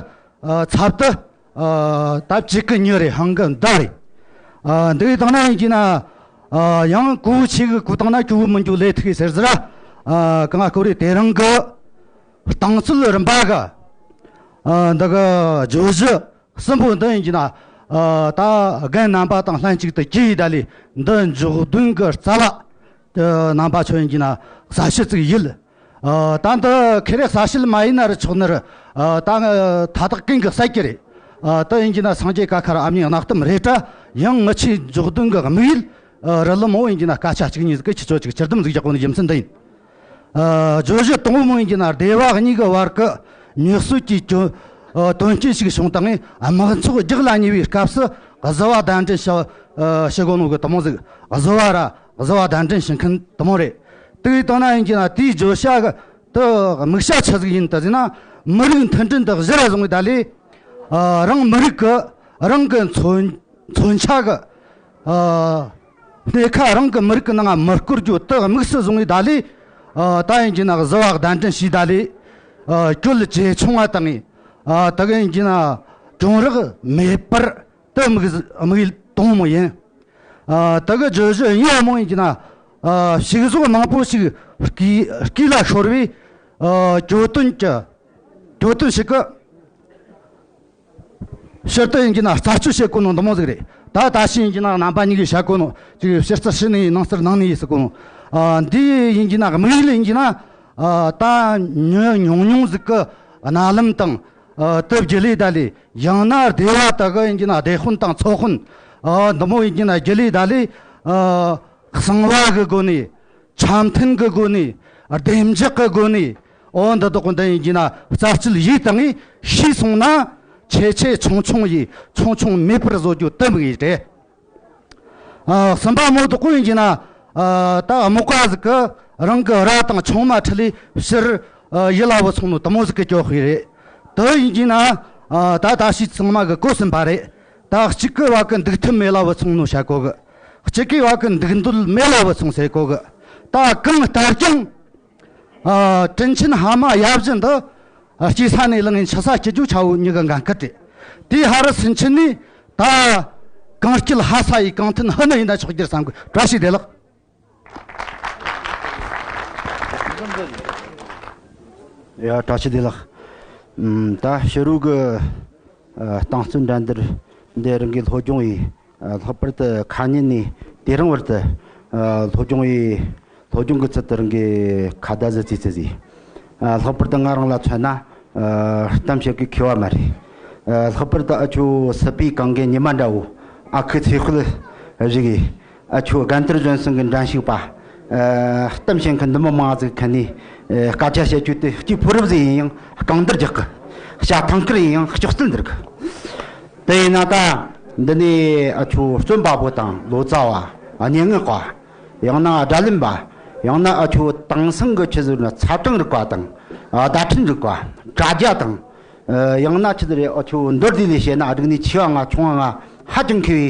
ཨ། ཚབ་ཏུ། ཨ། ད་གཅིག་གི་མྱི་རེད། ཧང་གི་འདི་རེད། ཨ། འདི་གི་དང་ན་ཡིན་གྱི་ན། ཨ། ཡང་གོ་ཆེ་གི་གོ་དང་ན་གྱོ་བོ་མི་འགྱོ་ལས་ཐིག་གི་ཟེར་ཟེར། ཨ། གང་ང་གོ་རེ་དེ་རིང་གི་རྟིང་རྩོད་རིམ་པ་གི། ཨ། འདི་གི་བརྗོད་གཞི་གསུམ་པོ་འདི་ཡིན་གྱི་ན། ཨ། ད་རྒན་རྣམ་པ་དང་ལྷན་ཅིག་ཏུ་གྱིས་ཡི་ད་ལས་འདི་འཇོག་དོན་གྱི་རྩ་བ། ཨ། རྣམ་པ་ཚོ་ཡིན་གྱི་ན་གསལ་བཤད་ཅིག་ཡིན། ཨ། ད་འདི་ཁེ་རེ་གསལ་བཤད་མ་ཡིན་ན་རུ་ཆོག་ནི་རུ། ཨ། ད་ང་ཐ་དག་ཀུན་གྱིས་གསལ་གྱི་རེད། ཨ། ད་ཡིན་གྱི་ན་སངས་རྒྱས་ཀ་ཁར་ཨ་མྱེས་གནག་གཏམ་རེད་དྲ། ཡང་ངི་ཆོས་འཇོག་དོན་གྱི་དམིགས་ཡུལ། ཨ། རི་ལི་མོ་ཡིན་གྱི་ན་སྐད་ཆ་གཅིག་གཉིས་ཟིག་གི་ཁྱེད་ཚོ་ཅིག་སྤྱིར་བསྡོམས་ཟིག་རྒྱག་གོ་ནི་རྒྱུ་མཚན་འདི་ཡིན། ཨ། བརྗོད་གཞི་དང་པོ་མོ་ཡིན་གྱི་ན་སྡེ་བ་གཉིས་ཀྱི་བར་གྱི་ཉེས་གསོག་གི་གྱོ། ཨ། དོན་རྐྱེན་ཞིག་བྱུང་སྟངས་ནས་དམག་འཚོགས་རྒྱག་ལ་ཉེ་བའི་སྐབས་སུ་གཟུ་བ་གདན་འདྲེན་བྱ། ཨ། བྱེད་དགོས་ནོ་གི་དེ་མོ་ཟིག་གཟུ་བ་ར་གཟུ་བ་གདན་འདྲེན་བྱེད་མཁན་དེ་མོ་རེད། དེ་གི་དང་ན་ཡིན་གྱི་ན་དེའི་བརྗོད་བྱ་གི་དེ་དམིགས་བྱ་ཆི་ཟིག་ཡིན་དེ་ཟེར་ན། མི་རིགས་མཐུན་སྒྲིལ་འདི་གཞིར་བཟུང་བའི་ད་ལས། ཨ། རང་མི་རིགས་ཀྱི་རང་གི་མཚོན་མཚོན་ཆ་གི། ཨ། སྣེ་ཁ་རང་གི་མི་རིགས་ཀྱི་ནང་ང་མི་བསྐོར་རྒྱུ་དེ་དམིགས་སུ་བཟུང་བའི་ད་ལས། ཨ། ད་ཡིན་གྱི་ན་གཟུ་བ་གདན་འདྲེན་བྱས་ད་ལས། ཨ། གྱོད་ཇེ་ཆུང་བ་བཏང་ངས། ཨ། ད་གི་ཡིན་གྱི་ན་གྱོང་རག་མེད་པར་དེ་དམིགས་དམིགས་ཡུལ་དང་པོ་ཡིན། ཨ། ད་གི་བརྗོད་གཞི་གཉིས་པ་མོ་ཡིན་གྱི་ན། ཨ། ཕྱུགས་ཟོག་མང་པོ་ཞིག་རྐུ་རྐུ་ལ་ཤོར་བའི། ཨ། གྱོད་དོན་གྱི་གྱོད་དོན་ཞིག་གི། ཕྱིར་དུ་ཡིན་གྱི་ན་རྩད་གཅོད་བྱེད་དགོས་ནོ་འདི་མོ་ཟིག་རེད། ད་ད་ཕྱིན་ཡིན་གྱི་ན་རྣམ་པ་གཉིས་ཀྱིས་བཤད་དགོས་ནོ་ཅིག་ཕྱི་རྩལ་ཕྱི་ནས་ནང་རྩལ་ནང་ནས་ཟེར་དགོས་ནོ། ཨ། འདི་ཡིན་གྱི་ན་དམིགས་ཡུལ་ཡིན་གྱི་ན། ཨ། ད་མྱི་ཉུང་ཉུང་ཟིག་གི་རྣ་ལམ་དང་། ཨ། དེ་བརྒྱུད་ལས་ད་ལས། ཡང་ན་སྡེ་བ་དག་གི་ཡིན་གྱི་ན་སྡེ་དཔོན་དང་ཚོ་དཔོན། ཨ། འདི་མོ་ཡིན་གྱི་ན་བརྒྱུད་ལས་ད་ལས། ཨ། གསང་བ་གི་སྒོ་ནས། འཆམ་མཐུན་གི་སྒོ་ནས། བདེ་འཇགས་གི་སྒོ་ནས། འོ་འདི་དག་འདི་ཡིན་གྱི་ན་རྩད་གཅོད་ཡིག་བཏང་ངས་ཤེས་སོང་ན། ཆེ་ཆེ་ཆུང་ཆུང་ཡིས་ཆུང་ཆུང་མེད་པར་བཟོ་རྒྱུ་དེ་མོ་ཡིན་རེད། ཨ། གསུམ་པ་མོ་དག་པོ་ཡིན་གྱི་ན། ཨ། ད་རྨོ་ཀ་ཟིག་གི་རང་གི་ར་དང་ཆུང་མ་ཁྲིད་ལས་ཕྱིར། ཨ། ཡུལ་ལ་བུད་སོང་ནོ་དེ་མོ་ཟིག་གི་སྐྱོ་ཤོས་རེད། དེ་ཡིན་གྱི་ན། ཨ། ད་ད་ཤི་ཚང་མ་གི་གོ་ཟིན་པ་རེད། ད་གཅིག་གི་བ་གི་འདུག་ཐུབ་མེད་ལ་བུད་སོང་ནོ་བཤད་གོ་གི། གཅིག་གི་བ་གི་འདུག་འདོད་མེད་ལ་བུད་སོང་ཟེར་གོ་གི། ད་གང་ལྟར་ཀྱང་། ཨ། དྲིན་ཆེན་ཕ་མ་ཡབ་གཞིས་འདི། ཨ། སྐྱེ་ས་ནས་ལངས་ངན་འཆི་ས་སྐྱེ་རྒྱུ་ཆ་བོ་མྱི་གི་འགན་ཁུར་རེད། དེའི་ཕ་རུ་སུན་ཆིན་ནས་ད། གངས་སྐྱིད་ལྷ་ས་ཡི་གངས་ཐན་ཕུ་ནུ་ཡིན་ན་ཆོག་རྒྱུར་བསམ་གི། བཀྲ་ཤིས་བདེ་ལེགས། ཡ། བཀྲ་ཤིས་བདེ་ལེགས། ཨམ། ད་ཕྱི་རོལ་གི། ཨ། རྟིང་རྩོད་འགྲན་བསྡུར་འདི་རང་གི་སློབ་སྦྱོང་ཡིན། ཨ། ལྷག་པར་དུ་ཁ་ཉིན་ནས་དེ་རིང་བར་དུ། ཨ། སློབ་སྦྱོང་ཡིན། སློབ་སྦྱོང་གི་ཚུལ་དུ་རང་གི་ཁ་བརྡ་ཟིག་བྱས་ཚེ་ཟིག། ཨ། ལྷག་པར་དུ་ང་རང་ལ་མཚོན་ན། ཨ། གཏམ་བཤད་གི་མཁས་པ་མ་རེད། ཨ། ལྷག་པར་དུ་ཨ་ཆོ་སྲིད་པའི་གངས་རྒན་ཉི་མ་འདྲ་བོ། ཨ་ཁུ་ཚེ་དཔལ་རིག་གིས། ཨ་ཆོ་དགའ་མཐར་བྱོན་སོང་གི་འགྲན་ཞུགས་པ། ཨ། གཏམ་བཤད་མཁན་འདི་མོ་མང་ཟིག་ཁ་ནས། ཨ། སྐད་ཆ་བཤད་རྒྱུ་དེ་སྐྱིད་ཕོ་རབ་ཟིག་ཡིན་ཡང་རྐང་འདར་རྒྱག་གི། ཤ་ཐང་དཀར་ཡིན་ཡང་ལྕགས་རྩལ་འདིར་གི། དེ་ཡིན་ན་ད་འདི་ནས་ཨ་ཆོ་རྩོམ་པ་པོ་དང་ལོ་ཙཱ་བ། སྙན་ངག་པ། ཡང་ན་སྒྲ་ལེན་པ། ཡང་ན་ཨ་ཆོ་དེང་སང་གི་ཆི་ཟེར་ན་ཚ་གྲང་རིག་པ་དང་། ཨ། བརྡ་འཕྲིན་རིག་པ། དྲ་རྒྱ་དང་། ཨ། ཡང་ན་ཆི་ཟེར་རེད། ཨ་ཆོ་མདོར་བསྡུས་ལས་བཤད་ན་ཨ་རིག་གནས་ཆེ་བ་ང་ཆུང་བ་ང་ཧ་ཅང་མཁས་པའི་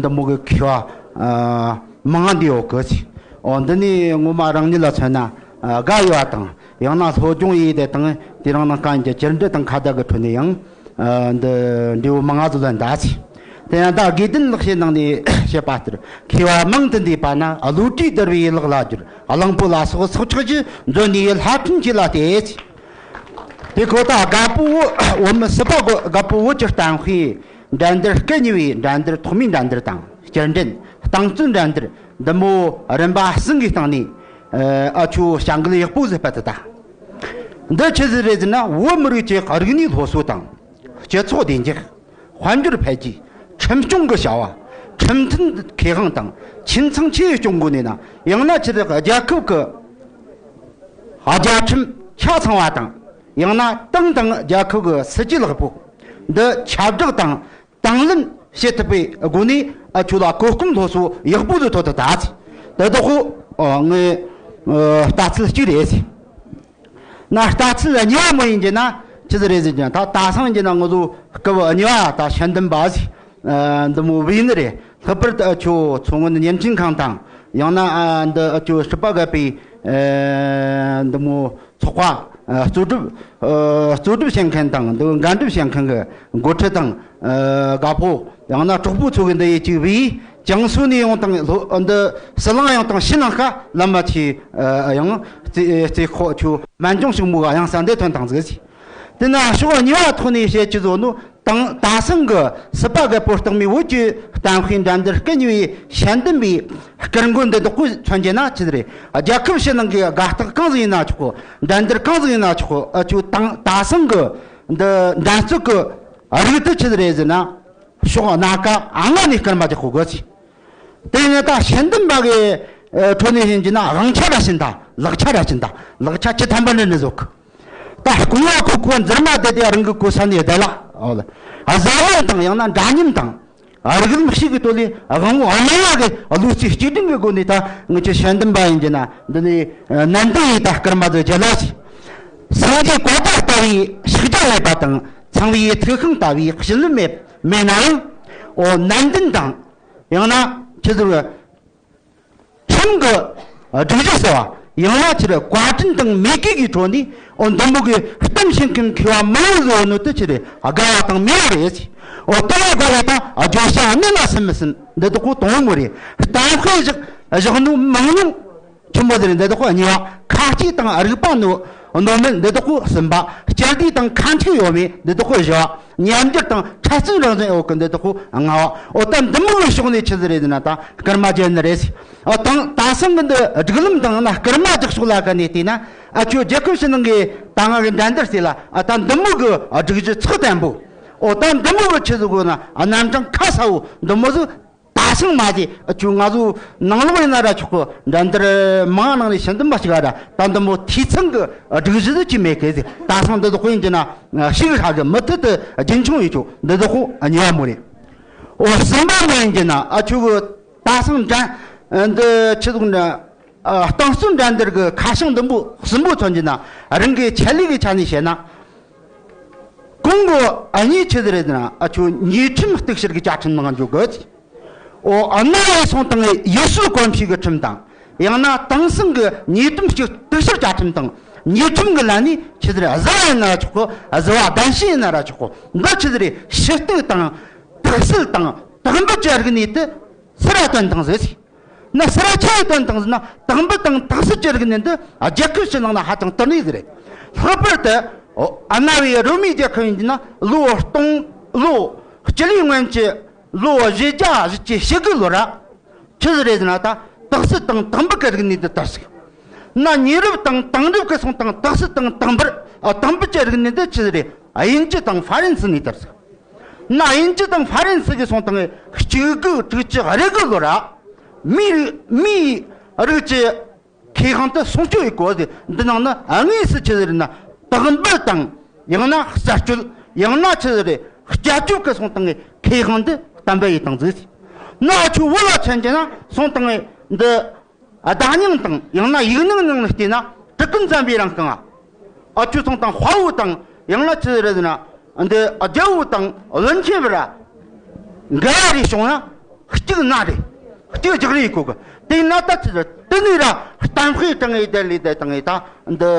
འདི་མོ་གི་མཁས་པ། ཨ། མང་འདི་ཡོད་གི་ཟེར། འོ། འདི་ནས་ངོ་མ་རང་ཉིད་ལ་མཚོན་ན། ཨ། དགའ་ཡོད་པ་དང་། ཡང་ན་སློབ་སྦྱོང་ཡས་དེ་དང་དེ་རིང་ནངས་ཀ་ཡིན་གྱི་བཅར་འདྲི་དང་ཁ་བརྡ་གི་ཁྲོད་ནས་ཡང་། ཨ། འདི་འབྲས་བུ་མང་ང་ཟིག་ལོན་ད་ཟེར། དེ་ཡང་ད་དགེ་ལྡན་ལེགས་བཤད་ནང་ནས་བཤད་པ་ལྟར། མཁས་པ་མང་དུ་འདུས་པ་ན། བློ་གྲོས་དར་བའི་ལག་ལ་སྦྱོར། གླང་པོ་ལ་སོགས་སྲོག་ཆགས་ཀྱི། མཛོད་ནས་ཡུལ་ལྷ་ཁྲིམས་ཆོས་ལ་གཏད་ཟེར། དེ་ཁོ་ད་རྒད་པོ་བོད་མི་སྲིད་པ་རྒད་པོ་བོད་ཀྱི་གཏམ་དཔེ་འགྲན་བསྡུར་སྐད་གཉིས་པའི་འགྲན་བསྡུར། ཐོག་མའི་འགྲན་བསྡུར་དང་། བསྐྱར་འགྲན། རྟིང་རྩོད་འགྲན་བསྡུར་འདི་མོ་རིམ་པ་གསུམ་གི་སྟེང་ནས། ཨ། ཨ་ཆོ་བྱ་འགུལ་ཡག་པོ་ཟིག་སྤེལ་ཏེ་ད། འདི་ཆི་ཟིག་རེད་ཟེར་ན། བོད་མི་རིགས་ཀྱི་རིག་གནས་སློབ་གསོ་དང་། སྤྱི་ཚོགས་བདེ་འཇགས། དཔལ་འབྱོར་འཕེལ་རྒྱས། ཁྲིམས་སྐྱོང་གི་བྱ་བ། ཁྲིམས་མཐུན་ཁེ་དབང་དང་། ཁྱིམ་ཚང་ཆེ་སྐྱོང་གོ་ནས་ན། ཡང་ན་ཆི་ཟིག་རྒྱལ་ཁབ་ཀྱི་རྒྱལ་ཁྲིམས་ཆ་ཚང་བ་དང་། ཡང་ན་ཏང་དང་རྒྱལ་ཁབ་ཀྱི་སྲིད་ཇུས་ལེགས་པོ། འདི་ཁྱབ་བསྒྲགས་དང་དང་ལེན་བྱེད་ཐུབ་པའི་སྒོ་ནས། ཨ་ཆོ་ལ་གོ་སྐོན་སློབ་གསོ་ཡག་པོ་ཟིག་ཐོབ་ཐུབ་ད་ཟེར། དེ་དག་གོ། ཨ། ངའི། ཨ། ལྟ་ཚུལ་གཅིག་རེད་ཟེར། ན་ལྟ་ཚུལ་གཉིས་པ་མོ་ཡིན་གྱི་ན་ཆི་ཟིག་རེད་ཟེར་གྱི་ན། ད་ད་སང་གྱི་ན་ང་ཚོ་སྐབས་གཉིས་པ་ད་དཔྱད་འདེམས་པ་ཟིག། ཨ། འདི་མོ་བོས་ནི་རེད། ལྷག་པར་དུ་ཨ་ཆོ་མཚོ་སྔོན་བརྙན་འཕྲིན་ཁང་དང་། ཡང་ན། ཨ། འདི་ཨ་ཆོ་སྲིད་པ་རྒད་པོའི། ཨ། འདི་མོ་ཚོགས་པ། ཨ། གཙོ་སྒྲུབ། ཨ། གཙོ་སྒྲུབ་བྱེད་མཁན་དང་། འདི་འགན་སྒྲུབ་བྱེད་མཁན་གྱི་འགོ་ཁྲིད་དང་། ཨ། རྒད་པོ། ཡང་ན་གྲོགས་པོ་ཚོ་གི་འདི་ཡི་གཅིག་བོས། ཅང་སུའུ་ནས་ཡོང་དང་། ལྷོ། འདི་ཟི་ལིང་ཡོང་དང་། ཕྱི་ནང་ཁ་ལམ་མ་ཆེ། ཨ། ཡང་རྩེ། རྩེ་ཁོག་ཆུ་སྨན་ལྗོངས་ཕྱུག་མོ་ག་ཡང་ས་འདི་ཐོན་དང་ཟིག་ཟེར། དེ་ན་ཕྱོགས་གཉིས་པ་ཐོག་ནས་བཤད་ཀྱི་བཟོ་ནོ། དང་། ད་སང་གི་སྲིད་པ་རྒད་པོ་རྟགས་མའི་བོད་ཀྱི་གཏམ་དཔེ་འགྲན་བསྡུར་སྐད་གཉིས་པའི་དཔྱད་འདེམས་པའི་སྐུ་མགྲོན་འདི་དག་གོ་མཚོན་གྱི་ན་ཆི་ཟིག་རེད། རྒྱལ་ཁབ་ཕྱི་ནང་གི་དགའ་རྟགས་གང་ཟིག་ཡིན་ན་ཆོག་གོ། འགྲན་བསྡུར་གང་ཟིག་ཡིན་ན་ཆོག་གོ། ཨ་ཆོ་དང་ད་སང་གི་འདི་འགྲན་རྩོད་ཀྱི་རིགས་དེ་ཆི་ཟིག་རེད་ཟེར་ན། ཕྱོགས་སྣ་ཁ་ལྔ་ནས་སྐར་མ་རྒྱག་གོ་དགོས་ཟེར། དེ་ནས་ད་དཔྱད་འདེམས་པ་གི་ཁྲོད་ནས་ཡིན་གྱི་ན། དབང་ཆ་ར་བྱིན་ད། ལག་ཆ་ར་བྱིན་ད། ལག་ཆ་ཆི་ཐམ་པ་འདྲ་ནས་བཟོ་གི། ད་རྐང་བ་ཁོ་ཁོ་འཛིར་མ་བསྡད་དེ་རང་གི་གོ་ས་ནས་བསྡད་ལ། ཨོ་ལ། གཟབ་ནན་དང་། ཡང་ན་འདྲ་མཉམ་དང་། རིགས་ལམ་ཞིག་གི་ཐོག་ལས་དབང་བོ་སྣ་ལྔ་གི་བློ་རྩེ་གཅིག་སྒྲིམ་གི་སྒོ་ནས། ད་ངེད་ཀྱི་དཔྱད་འདེམས་པ་ཡིན་གྱི་ན་འདི་ནས་ནན་ཏན་ཡིས་ད་སྐར་མ་ཟིག་རྒྱག་ལ་ཟེར། སེང་གེའི་གོ་བརྡ་ལྟ་བུའི་ཕྱག་རྒྱ་ལས་པ་དང་། ཚངས་པའི་ཐིག་ཤིང་ལྟ་བུའི་བྱིན་རླབས་མེད་མེད་ན་ཡང་། ཨོ་ནན་ཏན་དང་། ཡང་ན་ཆི་ཟེར། ཁྲིམས་ཀྱི་སྒྲིག་གཞི་ཟེར་བ། ཡང་ན་ཕྱིར་བཀའ་དྲིན་དང་མོས་གུས་ཀྱི་ཁྲོད་ནས། ཨོ་འདི་མོ་གི་གཏམ་བཤད་མཁན་མཁས་པ་མང་བོ་ཡོད་ནོ་དེ་ཆི་རེད། དགའ་བ་དང་མོས་པ་རེད་ཟེར། ཨོ་དེ་ལ་དགའ་བ་དང་། བརྗོད་བྱ་གནད་ལ་ཟིན་མི་ཟིན་འདི་དག་གོ་དང་པོ་རེད། གཏམ་དཔེ་བཞག་བཞག་ནོ་མང་ཉུང་ཆི་མོ་ཟིག་རེད། འདི་དག་གོ་གཉིས་པ། ཁ་ལྕེ་དང་རིག་པ་རྣོ་རྣོ་མེད་འདི་དག་གོ་གསུམ་པ། སྤྱི་བདེ་དང་ཁ་འཁྲིག་ཡོད་མེད་འདི་དག་གོ་བཞི་བ། ཉམས་འགྱུར་དང་འཕྲལ་སེལ་རང་བཞིན་ཡོད་གི་འདི་དག་གོ་ལྔ་བ། ཨོ་ད་འདི་མོ་གི་ཕྱོགས་ནས་ཆི་ཟིག་རེད་ཟེར་ན། ད་སྐར་མ་རྒྱག་ནི་རེད་ཟེར། ཨོ་དང་ད་སང་གི་འདི་སྒྲིག་ལམ་དང་ན་སྐར་མ་རྒྱག་ཕྱོགས་ལ་ག་ནས་བལྟས་ན། ཨ་ཆོ་རྒྱལ་ཁབ་ཕྱི་ནང་གི་ད་ང་གི་འགྲན་བསྡུར་ཟེར་ལ། ཨ་ད་འདི་མོ་གི་སྒྲིག་གཞི་ཚགས་དམ་པོ། ཨོ་ད་འདི་མོ་གི་ཆི་ཟིག་གོ་ན། ཨ་རྣམ་གྲངས་ཁ་གསལ་བོ་འདི་མོ་ཟིག་ད་ ད་སང་མ་དེ་ཁྱོད་ང་ཚོ་ནང་ལོགས་ཡིན་ན་ར་ཆོག་གི། འགྲན་བསྡུར་མང་ནང་ནས་ཞལ་འདེམས་པ་ཞིག་ར་ད་འདི་མོ་འཐུས་ཚང་གི་སྒྲིག་གཞི་དེ་ཅི་མེད་གི། ད་སང་འདི་དག་ཡིན་གྱི་ན་ཞིག་ཧྲ་གི་མུ་མཐུད་དུ་རྒྱུན་འཁྱོངས་ཡོད་ཆོག། འདི་དག་གཉིས་པ་མོ་རེད། འོ་གསུམ་པ་མོ་ཡིན་གྱི་ན་ཨ་ཆོ་གི་ད་སང་འགྲན་འདི་ཆི་ཟིག་འདྲ། ཨ། རྟིང་རྩོད་འགྲན་བསྡུར་གི་ཁ་བྱང་འདི་མོ་གསུམ་པོ་མཚོན་གྱི་ན་རང་གི་ཆེད་ལས་གི་ཆ་ནས་བཤད་ན། གོང་གི་ཨ་གཉིས་ཆི་ཟིག་རེད་ཟེར་ན། ཨ་ཆོ་ཉེས་ཁྲིམས་གཏུག་བཤེར་གི་བཅའ་ཁྲིམས་ནང་འཇུག་གི། འོ། ཨ་ན་བའི་སོང་དང་ཡུལ་སྲོལ་གོམས་གཤིས་གི་ཁྲིམས་དང་། ཡང་ན་དེང་སང་གི་ཉེས་ཁྲིམས་གཏུག་བཤེར་བཅའ་ཁྲིམས་དང་ཉེས་ཁྲིམས་གི་ལམ་ནས་ཆི་ཟིག་རེད། གཟུ་བ་ཡིན་ན་ཆོག་གི། གཟུ་བ་གདན་ཞུ་ཡིན་ན་ར་ཆོག་གི། འདི་ཆི་ཟིག་རེད། ཞུ་གཏུག་དང་དག་སེལ་དང་དག་འབུད་བྱེད་རིགས་ནས་དེ་སུ་ར་བཏོན་བཏང་ཟེར། ན་སུ་ར་ཆི་ཡེ་བཏོན་བཏང་ཟེར་ན། དག་འབུད་དང་དག་སེལ་གྱི་རིག་གནས་འདི་རྒྱལ་ཁབ་ཕྱི་ནང་ན་ཧ་ཅང་དར་ནི་ཟིག་རེད། ལྷག་པར་དུ་ཨ་ན་བའི་རོ་མའི་རྒྱལ་ཁབ་ཡིན་གྱི་ན་ལོ་སྟོང་། ལོ་སྤྱི་ལོའི་སྔོན་གྱི་ལོ་བཞི་བརྒྱ་བཞི་བཅུ་ཞེ་དགུ་ལོ་ར་ཆི་ཟིག་རེད་ཟེར་ན། ད་དག་སེལ་དང་དག་འབུད་ཀྱི་རིག་གནས་འདི་དར་ཟིག། ན་ཉེ་རབས་དང་དེང་རབས་ཀྱི་སོང་དང་དག་སེལ་དང་དག་འབུད། ཨ། དག་འབུད་ཀྱི་རིག་གནས་འདི་ཆི་ཟིག་རེད། དབྱིན་ཇི་དང་ཧྥ་རན་སི་ནས་དར་ཟིག། ན་དབྱིན་ཇི་དང་ཧྥ་རན་སི་གི་སོང་དང་གཅིག་དགུ་དྲུག་ཅུ་རེ་དགུ་ལོ་ར་མིའི་མིའི་རིགས་ཀྱི་ཁེ་དབང་དེ་སྲུང་སྐྱོབ་ཡེད་གོ་ཟེར། འདི་ནང་ན་དངོས་སུ་ཆི་ཟིག་རེད་ན་དག་འབུད་དང་ཡང་ན་གསར་གཅོད། ཡང་ན་ཆི་ཟིག་རེད། བསྐྱར་གཅོད་ཀྱི་སོང་དང་ཁེ་དབང་དེ་གཏན་འབེབས་ཡེད་བཏང་ཟིག། ན་ཨ་ཆོ་བོད་ལ་མཚོན་གྱི་ན་སོང་དང་འདི། ཨ། བརྡ་རྙིང་དང་ཡང་ན་ཡིག་རྙིང་ནང་ལ་བལྟས་ན་གྲི་གུམ་བཙན་པོའི་རིང་གང་ང་། ཨ་ཆོ་སོང་དང་དཔའ་བོ་དང་ཡང་ན་ཆི་ཟིག་རེད་ཟེར་ན། འདི་རྒྱལ་པོ་དང་བློན་ཆེན་བར་འགལ་བ་རེ་བྱུང་ན་གཅིག་མནའ་རེད། གཅིག་རྒྱག་རེས་ཡེད་གོ་གི། དེ་ན་ད་ཆི་ཟིག་དེ་ནས་ར་གཏམ་དཔེ་དྲངས་ཡེ་དེ་ལས་དེ་དང་ཡེ་ད་འདི་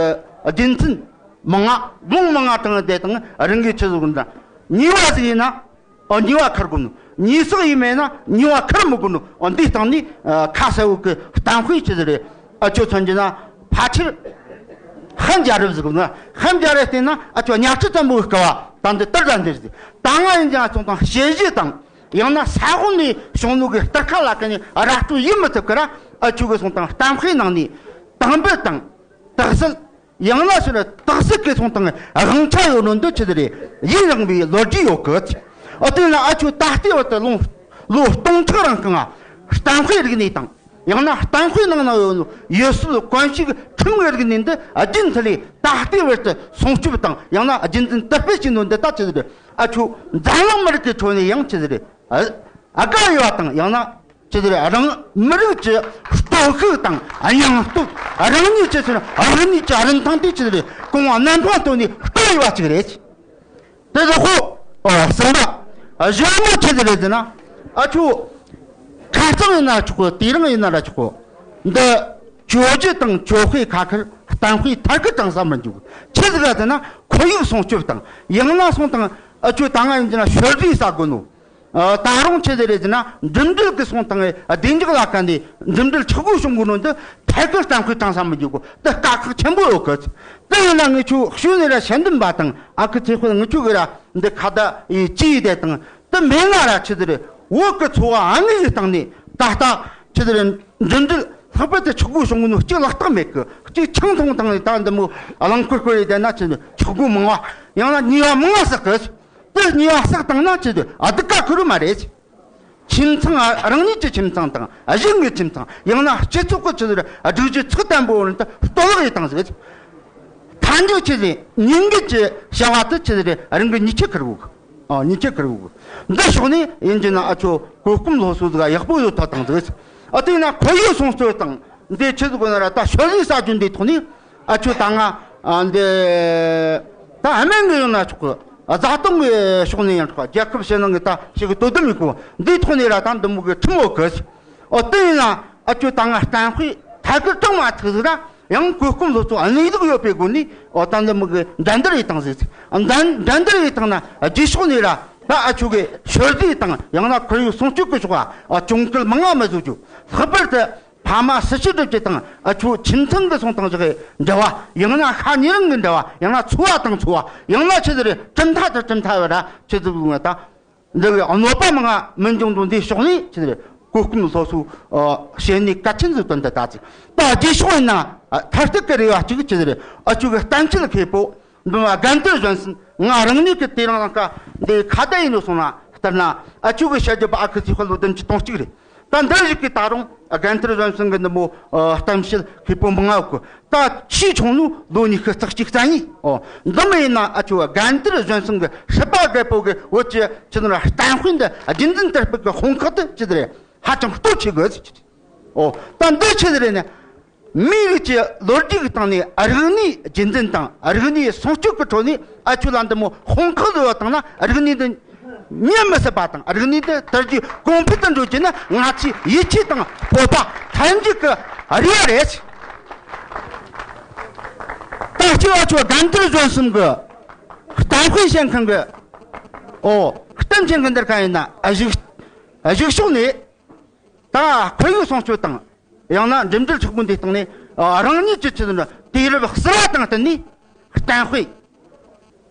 རྒྱུ་མཚན་མང་ང་ལུང་མང་ང་དྲངས་ཡེ་དེ་དང་རང་གི་ཆི་ཟིག་འདྲ་ཉེས་པ་ཟིག་ཡིན་ན། ཨོ། ཉེས་པ་འཁུར་དགོས་ནོ། ཉེས་གསོག་ཡེ་མེད་ན་ཉེས་པ་འཁུར་མི་དགོས་ནོ། ཨོ། འདིའི་སྟེང་ནས། ཨ། ཁ་གསལ་བོ་གི་གཏམ་དཔེ་ཆི་ཟིག་རེད། ཨ་ཆོ་མཚོན་གྱི་ན་ཕལ་ཆེར་ཧན་རྒྱལ་རབས་ཟིག་ན། ཧན་རྒྱལ་རབས་བལྟས་ན་ཨ་ཆོ་གཉའ་ཁྲི་བཙན་པོའི་སྐབས་བ་ད་འདི་ལྟར་ད་འདིར་ཟིག། ད་ང་ཡིན་ཀྱང་སོང་དང་དཔྱད་གཞི་དང་ཡང་ན་ས་འོག་ནས་བྱུང་ནོ་གི་གཏེར་ཁ་ལ་ཀ་ནས་ར་སྤྲོད་ཡེ་མི་ཐུབ་ཀི་ར། ཨ་ཆོ་གི་སོང་དང་གཏམ་དཔེ་ནང་ནས་དག་འབུད་དང་དག་སེལ། ཡང་ན་ཕྱིར་དག་སེལ་གི་སོང་དང་དབང་ཆ་ཡོད་ནོ་འདི་ཆི་ཟིག་རེད། ཡུན་རིང་བའི་ལོ་རྒྱུས་ཡོད་གི། ཨ། དེ་ན་ཨ་ཆོ་ད་ལྟའི་བར་དུ་ལོ་ལོ་སྟོང་ཕྲག་རིང་གང་ང་གཏམ་དཔེ་རིག་གནས་དང་ཡང་ན་གཏམ་དཔེ་ནང་ན་ཡོད་ནོ་ཡུལ་སྲོལ་གོམས་གཤིས་ཁྲིམས་ཀྱི་རིག་གནས་འདི་རྒྱུན་མཐུད་ལས་ད་ལྟའི་བར་དུ་སྲུང་སྐྱོབ་དང་ཡང་ན་རྒྱུན་འཛིན་དར་སྤེལ་བྱས་ནོ་འདི་ད་ཆི་ཟིག་རེད། ཨ་ཆོ་འཛམ་གླིང་མི་རིགས་ཀྱི་ཁྲོད་ནས་ཡང་ཆི་ཟིག་རེད། ཨ། ཨ་དགའ་ཡོད་པ་དང་ཡང་ན་ཆི་ཟིག་རེད། རང་མི་རིགས་ཀྱི་སྟོབས་ཤུགས་དང་སྙིང་སྟོབས། རང་ཉིད་ཀྱི་ཆི་ཟིག་རང་ཉིད་ཀྱི་རིན་ཐང་དེ་ཆི་ཟིག་རེད། གོང་བ་གནམ་འཕང་བསྟོད་ནས་བསྟོད་ཡོད་པ་ཅིག་རེད། དེ་ཟེར་གོ། ཨོ། གསུམ་པ། གཞོན་ནུ་ཆི་ཟིག་རེད་ཟེར་ན། ཨ་ཆོ་ཁ་རྩང་ཡིན་ན་ཆོག་གི། དེ་རིང་ཡིན་ན་ར་ཆོག་གི། འདི་གྱོད་གཞི་དང་གྱོད་དཔེ་ཁ་ཁར་གཏམ་དཔེ་ཐད་ཀར་དྲངས་ས་མི་འཇུག། ཆི་ཟིག་རེད་ཟེར་ན་ཁོར་ཡུག་སྲུང་སྐྱོབ་དང་ཡང་ན་སོང་དང་ཨ་ཆོ་ད་ང་ཡིན་ཟེར་ན་ཤོད་རྫས་ཟ་དགོས་ནོ། ཨ། ད་རུང་ཆི་ཟིག་རེད་ཟེར་ན་འགྲིམ་འགྲུལ་གི་སོང་དང་བདེ་འཇགས་ལ་ཀ་ནས་འགྲིམ་འགྲུལ་ཆག་སྒོ་བྱུང་གོ་ནོ་འདི་ཐད་ཀར་གཏམ་དཔེ་དྲངས་ས་མི་འཇུག་གོ། དེ་དཀའ་ཁག་ཆེན་པོ་ཡོད་གི། དེ་ཡིན་ན་ངེད་ཆོ་ཤུལ་ནས་ར་ཞལ་འདེམས་པ་དང་ཨ་ཁུ་ཚེ་དཔལ་ངེད་ཆོ་གི་ར་འདི་ཁ་བརྡ་ཡེ་ཅི་ཡེ་དེ་དང་དེ་མེད་ན་ར་ཆི་ཟིག་རེད། བོད་གི་འཚོ་བ་དངོས་ཀྱི་སྟེང་ནས་ད་ལྟ་ཆི་ཟིག་རེད། འགྲིམ་འགྲུལ་ལྷག་པར་དུ་ཆག་སྒོ་བྱུང་གོ་ནོ་གཅིག་ལག་རྟགས་མེད་གི། གཅིག་ཆང་འཐུང་དང་ད་འདི་མོ་རླངས་འཁོར་བསྐོར་ཡེ་དེ་ན་ཆི་ཟིག་ཆག་སྒོ་མང་བ་ཡང་ན་ཉེས་པ་མང་བ་བསགས་གི། དེ་ཉེས་པ་བསགས་བཏང་ན་ཆི་ཟིག་སྡུག་ཀ་ཁུར་མ་རེད། ཁྱིམ་ཚང་། ཨ། རང་ཉིད་ཀྱི་ཁྱིམ་ཚང་དང་གཞན་གྱི་ཁྱིམ་ཚང་། ཡང་ན་སྤྱི་ཚོགས་ཀྱི་ཆི་ཟིག་རེད། སྒྲིག་གཞི་ཚགས་དམ་པོ་བར་དུ་གཏོར་བརླག་ཡེ་བཏང་ཟིག། མཐའ་མཇུག་ཆི་ཟིག་ཉེས་འགེལ་གྱི་བྱ་བ་དེ་ཆི་ཟིག་རེད། རང་གི་ཉེས་ཆད་འཁུར་དགོས། ཨ། ཉེས་ཆད་འཁུར་དགོས། འདི་ཕྱོགས་ནས་ཡིན་གྱི་ན་ཨ་ཆོ་གོ་སྐོན་སློབ་གསོ་ཟིག་ཡག་པོ་ཡོད་ཐོག་བཏང་ཟིག། ཨ། དེ་ན་ཁོར་ཡུག་སྲུང་སྐྱོབ་དང་འདི་ཆི་ཟིག་དགོས་ན་ར་ད་ཤོད་རྫས་ཟ་རྒྱུ་འདི་ཐོག་ནས། ཨ་ཆོ་ད་ང་། ཨ། འདི་ད་སྨན་གི་ཡོང་ན་ཆོག་གི། བཟའ་བཏུང་གི་ཕྱོགས་ནས་ཡང་ཆོག་གི། རྒྱལ་ཁབ་ཕྱི་ནང་གི་ད་ཞིག་གི་དོ་དམ་ཡེད་གོ། འདིའི་ཐོག་ནས་ར་ད་འདི་མོ་གི་ཁྲིམས་ཡོད་གི། ཨོ། དེ་ཡིན་ན་ཨ་ཆོ་ད་ང་གཏམ་དཔེ་ཐད་ཀར་དྲངས་མ་ཐུབ་ཟིག་ར་ཡང་གོ་སྐོན་སློབ་གསོ་གནས་ལུགས་ཡོད་པའི་སྒོ་ནས། ཨོ། ད་འདི་མོ་གི་འགྲན་བསྡུར་ཡེ་བཏང་ཟིག། འགྲན་འགྲན་བསྡུར་ཡེ་བཏང་ན་རྗེས་ཕྱོགས་ནས་ར་ད་ཨ་ཆོ་གི་ཤོད་རྫས་དང་ཡང་ན་ཁོར་ཡུག་སྲུང་སྐྱོབ་གི་ཕྱོགས། ཨ། གྱོང་གུད་མང་ང་མི་བཟོ་རྒྱུ། ལྷག་པར་དུ་ཕ་མ་སྲིད་ཕྱི་སྒྲུབ་ཀྱི་དང་ཨ་ཆོ་ཁྱིམ་ཚང་གི་སོང་དང་ཞིག་གི་འབྲེལ་བ། ཡང་ན་ཤ་ཉེ་རིང་གི་འབྲེལ་བ། ཡང་ན་ཚོ་བ་དང་ཚོ་བ། ཡང་ན་ཆི་ཟིག་རེད། གྲུབ་མཐའ་དང་གྲུབ་མཐའ་བར་ར་ཆི་ཟིག་ཡོང་ད་འདི་གི་གནོད་པ་མང་ང་མི་འབྱུང་འགྲོ། འདིའི་ཕྱོགས་ནས་ཆི་ཟིག་རེད། གོ་སྐོན་སློབ་གསོ་བྱེད་ནུས་གལ་ཆེན་ཟིག་དོན་དུ་ད་ཟིག། ད་རྗེས་ཕྱོགས་ཡིན་ན་མཐར་ཐུག་གི་རེ་བ་གཅིག་ཆི་ཟིག་རེད། ཨ་ཆོ་གི་གཏམ་འཆལ་མཁས་པོ་འབུམ་པ་དགའ་འདུན་གཞོན་སྲིད། ང་རང་ཉིད་ཀྱི་དེ་རིང་ལང་ཀ་འདི་ཁ་བརྡ་ཡེ་ནོ་སོང་ན་ལྟར་ན། ཨ་ཆོ་གི་བཤད་རྒྱུ་པ་ཨ་ཁུ་ཚེ་དཔལ་ལོ་བདུན་ཅུ་དོན་གཅིག་རེད། ད་འདི་ཞིག་གི་ད་རུང་རྒན་དར་གཞོན་གསུམ་གི་འདི་མོ་ཨ་གཏམ་བཤད་མཁས་པོ་མང་ང་གི། ད་ཆེས་ཆུང་ནོ་ལོ་ཉི་ཤུ་རྩ་གཅིག་རྩ་གཉིས། ཨོ། འདི་མོ་ཡིན་ན་ཨ་ཆོ་རྒན་དར་གཞོན་གསུམ་གི་སྲིད་པ་རྒད་པོ་གི་བོད་ཀྱི་ཆི་ཟེར་ན་གཏམ་དཔེ་འདི་རྒྱུན་འཛིན་དར་སྤེལ་གི་དཔུང་ཁག་དེ་ཆི་ཟིག་རེད། ཧ་ཅང་གཏོར་ཆེ་གི་ཟིག་རེད། ཨོ། ད་འདི་ཆི་ཟིག་རེད་ནི། མིའི་རིགས་ཀྱི་ལོ་རྒྱུས་ཀྱི་སྟེང་ནས་རིག་གནས་རྒྱུན་འཛིན་དང་རིག་གནས་སྲུང་སྐྱོབ་ཀྱི་ཁྲོད་ནས་ཨ་ཆོ་ལ་འདི་མོ་དཔུང་ཁག་བཟོས་པ་བཏང་ན། རིག་གནས་འདི་ཉམས་མི་སྲིད་པ་དང་། རིག་གནས་འདི་དར་རྒྱས་གོང་འཕེལ་དུ་འགྲོ་རྒྱུ་ནི་ང་ཚོའི་ཡིད་ཆེས་དང་སྤོབས་པ་ཐམས་ཅད་ཀྱི་རེ་བ་རེད། ད་ཅི་ཨ་ཆོ་རྒན་དར་གཞོན་གསུམ་གི་གཏམ་དཔེ་བཤད་མཁན་གི། ཨོ། གཏམ་བཤད་མཁན་དེར་གང་ཡིན་ན། ཨ་གཞུག་ཨ་གཞུག་ཕྱོགས་ནས་ད་ཁོར་ཡུག་སྲུང་སྐྱོབ་དང་། ཡང་ན་འགྲིམ་འགྲུལ་ཆག་སྒོ་འདིའི་སྟེང་ནས་ཨ་རང་ཉིད་ཀྱི་ཆེད་དུ་དུས་རབས་གསར་བ་དང་བསྟུན་ནས་གཏམ་དཔེ།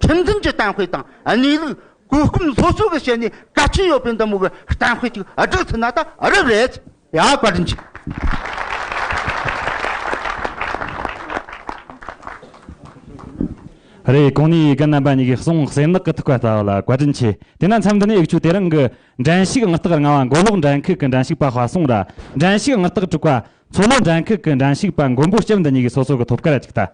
ཁྲིམས་མཐུན་གྱི་གཏམ་དཔེ་དང་། གནས་ལུགས་གོ་སྐབས་སོ་སོ་གི་བཤད་ནས་གལ་ཆེན་ཡོད་པའི་འདི་མོ་གི་གཏམ་དཔེ་ཅིག་བསྒྲིགས་ཐུབ་ན་ད་རབ་རེད། ཡ། བཀའ་དྲིན་ཆེ། རེད། གོང་ནས་རྒན་རྣམ་པ་གཉིས་ཀྱིས་གསུང་གསེར་ནག་གི་ཐིགས་པ་ལྟ་བུ་ལ་བཀའ་དྲིན་ཆེ། དེས་ན་མཚམས་འདི་ནས་འུ་ཆོས་དེ་རིང་གི་འགྲན་ཞུགས་ཨང་རྟགས་ལྔ་བ་མགོ་ལོག་འགྲན་ཁུལ་གྱི་འགྲན་ཞུགས་པ་དཔའ་སྲུང་ར། འགྲན་ཞུགས་ཨང་རྟགས་དྲུག་པ་མཚོ་ལྷོ་འགྲན་ཁུལ་གྱི་འགྲན་ཞུགས་པ་མགོན་པོ་སྐྱབས་འདི་གཉིས་ཀྱིས་སོ་སོ་གི་ཐོབ་སྐར་ར་ཅིག་ལྟ།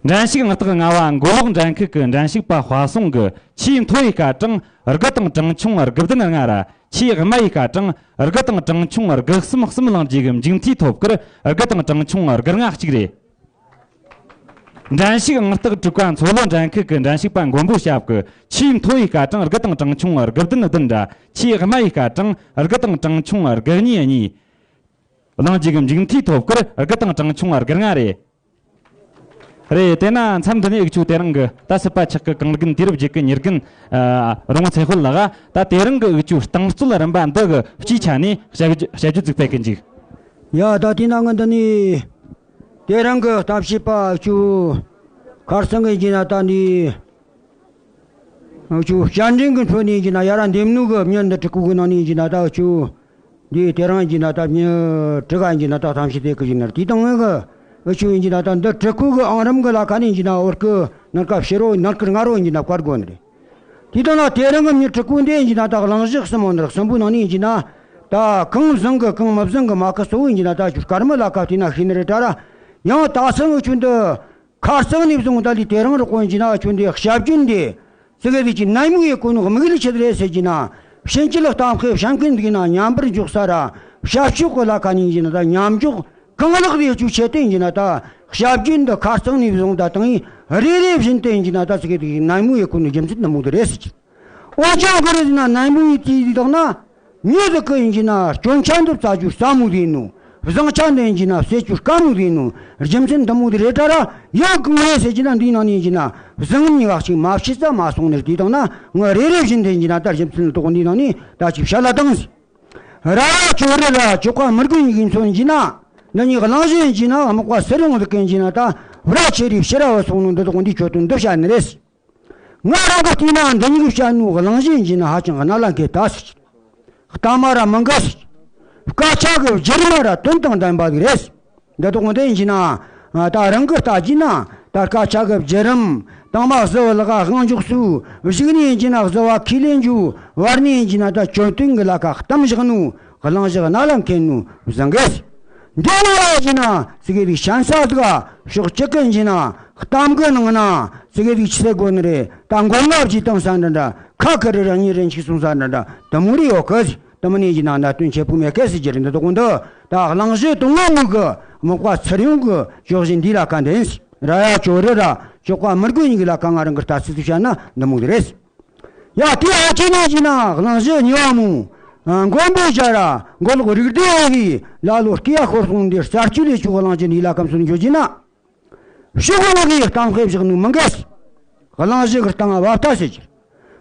འགྲན་ཞུགས་ཨང་རྟགས་ལྔ་བ་མགོ་ལོག་འགྲན་ཁུལ་གྱི་འགྲན་ཞུགས་པ་དཔའ་སྲུང་གི་ཆེས་མཐོ་བའི་སྐར་གྲངས་དགུ་དང་གྲངས་ཆུང་དགུ་བདུན་ལྔ་ར། ཆེས་དམའ་བའི་སྐར་གྲངས་དགུ་དང་གྲངས་ཆུང་དགུ་གསུམ་གསུམ་བླངས་རྗེས་ཀྱི་མཇུག་མཐའི་ཐོབ་སྐར་དགུ་དང་གྲངས་ཆུང་དགུ་ལྔ་གཅིག་རེད། འགྲན་ཞུགས་ཨང་རྟགས་དྲུག་པ་མཚོ་ལྷོ་འགྲན་ཁུལ་གྱི་འགྲན་ཞུགས་པ་མགོན་པོ་སྐྱབས་ཀྱི་ཆེས་མཐོ་བའི་སྐར་གྲངས་དགུ་དང་གྲངས་ཆུང་དགུ་བདུན་བདུན་ར། ཆེས་དམའ་བའི་སྐར་གྲངས་དགུ་དང་གྲངས་ཆུང་དགུ་གཉིས་གཉིས་བླངས་རྗེས་ཀྱི་མཇུག་མཐའི་ཐོབ་སྐར་དགུ་དང་གྲངས་ཆུང་དགུ་ལྔ་རེད། རེད། དེས་ན་མཚམས་འདི་ནས་འུ་ཆོས་དེ་རིང་གི་ད་སྲིད་པ་ཆགས་ཀྱི་གང་རྒན། དུས་རབས་བརྒྱད་ཀྱི་མྱི་རྒན། ཨ། རོང་ཚེ་དཔལ་ལགས། ད་དེ་རིང་གི་འུ་ཆོའི་རྟིང་རྩོད་རིམ་པ་འདི་གི་སྤྱིའི་ཆ་ནས་དཔྱད་དཔྱད་བརྗོད་ཅིག་སྤེལ་གི་འཇུག། ཡ། ད་དེས་ན་ངས་འདི་ནས་དེ་རིང་གི་གཏམ་བཤད་པ་འུ་ཆོ་ཁར་སང་གི་ཡིན་ན་ད་འདི། འུ་ཆོ་བསྐྱར་འགྲན་གྱི་ཁྲོད་ནས་ཡིན་ན་ཡར་ར་འདེམས་ནོ་གི་མྱི་འདི་དྲུག་པོ་གི་ནང་ནས་ཡིན་ན་ད་འུ་ཆོ་འདི་དེ་རིང་ཡིན་ན་ད་མྱི་དྲུག་ག་ཡིན་ན་ད་གཏམ་བཤད་དེ་གི་ཡིན་ན། དེ་དང་ངེད་གི་འུ་ཆོ་ཡིན་ན་ད་འདི་དྲུག་པོ་གི་ཨང་རིམ་གི་ལ་ཁ་ནས་ཡིན་ན་འོར་གི་ནར་ཀ་ཕྱི་རོ་ནར་ཀི་ང་རོ་ཡིན་ན་བཀར་དགོས་ནི་རེད། དེ་དང་ན་དེ་རིང་གི་མྱི་དྲུག་པོ་འདི་ཡིན་ན་ད་གླེང་གཞི་གསུམ་པོ་འདི་གསུམ་པོ་ནང་ནས་ཡིན་ན་ད་གང་བཟང་གི་གང་མི་བཟང་གི་མ་ཁ་གཙོ་བོ་ཡིན་ན་ད་ཆུ་སྐར་མ་ལ་ཁ་བལྟས་ན་ཤེས་ནི་རེད་ད་ར། ཡང་ད་སང་འུ་ཆོ་འདི། ཁ་སང་ནས་བཟུང་ད་ལི་དེ་རིང་རུ་དཀོན་གྱི་ན་ཁྱོད་འདི་ཞབས་ཞུ་འདི་ཙི་གེ་ཟིག་གི་ནན་མོ་ཡེ་གོ་ནོ་དམིགས་ཡུལ་ཆི་རེད་ཟེར་གྱི་ན། ཕྱིན་ཅི་ལོག་གཏམ་ཁེ་བཤད་མཁན་འདི་ན་མཉམ་པར་འཇོག་ས་ར། ཞབས་ཞུ་གི་ལ་ཁ་ནས་ཡིན་ན་ད་མཉམ་འཇོག་གང་ལགས་དེ་ཆུ་ཆེ་སྟེ་ཡིན་ན་ད་ཞབས་ཞུ་འདི་ཁ་སང་ནས་བཟུང་ད་དང་ཡིན་རེ་རེ་བཞིན་དུ་ཡིན་གྱི་ན་ད་ཙི་གེ་ཟིག་གི་ནན་མོ་ཡེ་གོ་ནོ་རྒྱུ་མཚན་འདི་མོ་འདི་རེད་ཟེར་གྱི། འོན་ཀྱང་གི་རེད་ན་ནན་མོ་ཡེ་དེ་ཡིན་དང་ན། མྱི་ཟིག་གི་ཡིན་གྱི་ན་སྐྱོན་ཆ་འདི་བཙལ་རྒྱུ་སླ་མོ་ཟིག་ཡིན་ནོ། བཟང་ཆ་འདི་ཡིན་གྱི་ན་བསད་རྒྱུ་དཀའ་མོ་ཟིག་ཡིན་ནོ། རྒྱུ་མཚན་འདི་མོ་དེ་རེད་ད་ར། ཡང་གང་རེད་ཟེར་གྱི་ན་འདིའི་ནང་ནས་ཡིན་གྱི་ན་བཟང་ངན་གཉིས་ཀ་གཅིག་མ་ཕྱེ་ས་མ་སོང་ནས། དེ་དང་ན་ངས་རེ་རེ་བཞིན་དུ་ཡིན་གྱི་ན་ད་རྒྱུ་མཚན་དོག་འདིའི་ནང་ནས་ད་ཅིག་བཤད་ལ་དང་ཟིག། ར་ཡ་ཅོ་རེ་ར་ཅོ་ཀ་མི་རྒོད་གཉིས་ཀྱི་མཚོན་གྱི་ན། འདི་གཉིས་གླེང་གཞི་ཡིན་གྱི་ན་དམག་པ་སུ་རིང་ཟིག་གི་ཡིན་གྱི་ན་ད་བར་ཆེ་རིགས་ཕྱི་ར་བ་སོང་ནོ་འདི་དོག་འདི་ཁྱོད་དོན་འདི་བཤད་ནི་རེད། ང་རང་གི་བལྟས་ན་འདི་གཉིས་ཀྱི་བཤད་ནོ་གླེང་གཞི་ཡིན་གྱི་ན་ཧ་ཅང་གནད་ལ་འཁེལ་ད་ཟེར་གྱི། གཏམ་མ་ར་མི་འགའ་ཟེར་གྱི། སྐད་ཆ་གི་བརྒྱུད་རིམ་ར་དོན་དང་ལྡན་པ་ཟིག་རེད། འདི་དོག་འདི་ཡིན་གྱི་ན། ད་རང་གི་ལྟ་གྱི་ན་ད་སྐད་ཆ་གི་བརྒྱུད་རིམ། དང་མ་གཟི་བ་ལ་ཁ་དབང་འཇོག་སུ། གཞུག་ནས་ཡིན་གྱི་ན་གཟི་བ་ཁས་ལེན་རྒྱུ། བར་ནས་ཡིན་གྱི་ན་ད་གྱོད་དོན་གི་ལ་ཁ་གཏམ་བཞག་ནོ། གླེང་གཞི་གནད་ལ་འཁེལ་ནོ་བཟང་གི་ཟེར། འདི་ན་ཡ་གྱི་ན་ཙི་གེ་ཟིག་ཞན་ས་ཟིག་ག་ཕྱོགས་གཅིག་གི་ཡིན་གྱི་ན་གཏམ་གི་ནང་ན་ཙི་གེ་ཟིག་ཆི་ཟེར་དགོས་ནི་རེད། ད་མགོ་ལྔ་བཞི་བཏང་ས་འདྲ་འདྲ། ཁ་ཁ་རེ་ར་གཉིས་རེ་འཆིག་སོང་ས་འདྲ་འདྲ་དེ་མོ་རེ་ཡོད་གི་ཟེར། དེ་མོ་ནས་ཡིན་གྱི་ན་གནད་དོན་ཆེ་པོ་མེད་གི་ཟེར་གྱི་རེད། འདི་དོག་འདི་ད་གླེང་གཞི་དང་པོ་ངོས་གི་དམག་པ་ཚུར་ཡོང་གི་ཕྱོགས་བཞིན་འདི་ལ་ཁ་འདོན་ཟེར། ར་ཡ་ཅོ་རེ་ར་ཅོ་ཀ་མི་རྒོད་གཉིས་ཀྱི་ལ་ཁ་ང་རང་གི་ལྟ་ཚུལ་དུ་བཤད་ན་འདི་མོ་རེད། ཡ་དེ་ཨ་ཅེ་ནས་ཀྱི་ན་གླེང་གཞི་གཉིས་པ་མོ། མགོན་པོ་ཞྭ་ར་མགོ་ལོག་རིག་སྡེ་བའི་ལ་ལོ་སྐྱེ་ཡ་ཤོར་སོང་འདི་རྩ་ཆུ་ལས་ཆུ་གླེང་གཞི་འདི་ལ་ཁམས་སུ་འགྱོ་གྱི་ན། ཕྱོགས་ལོག་གི་གཏམ་དཔེ་བཞག་ནོ་མི་འགའ་ཟེར། གླེང་གཞི་གི་སྟེང་བབ་ལྟ་ཟེར་གྱི།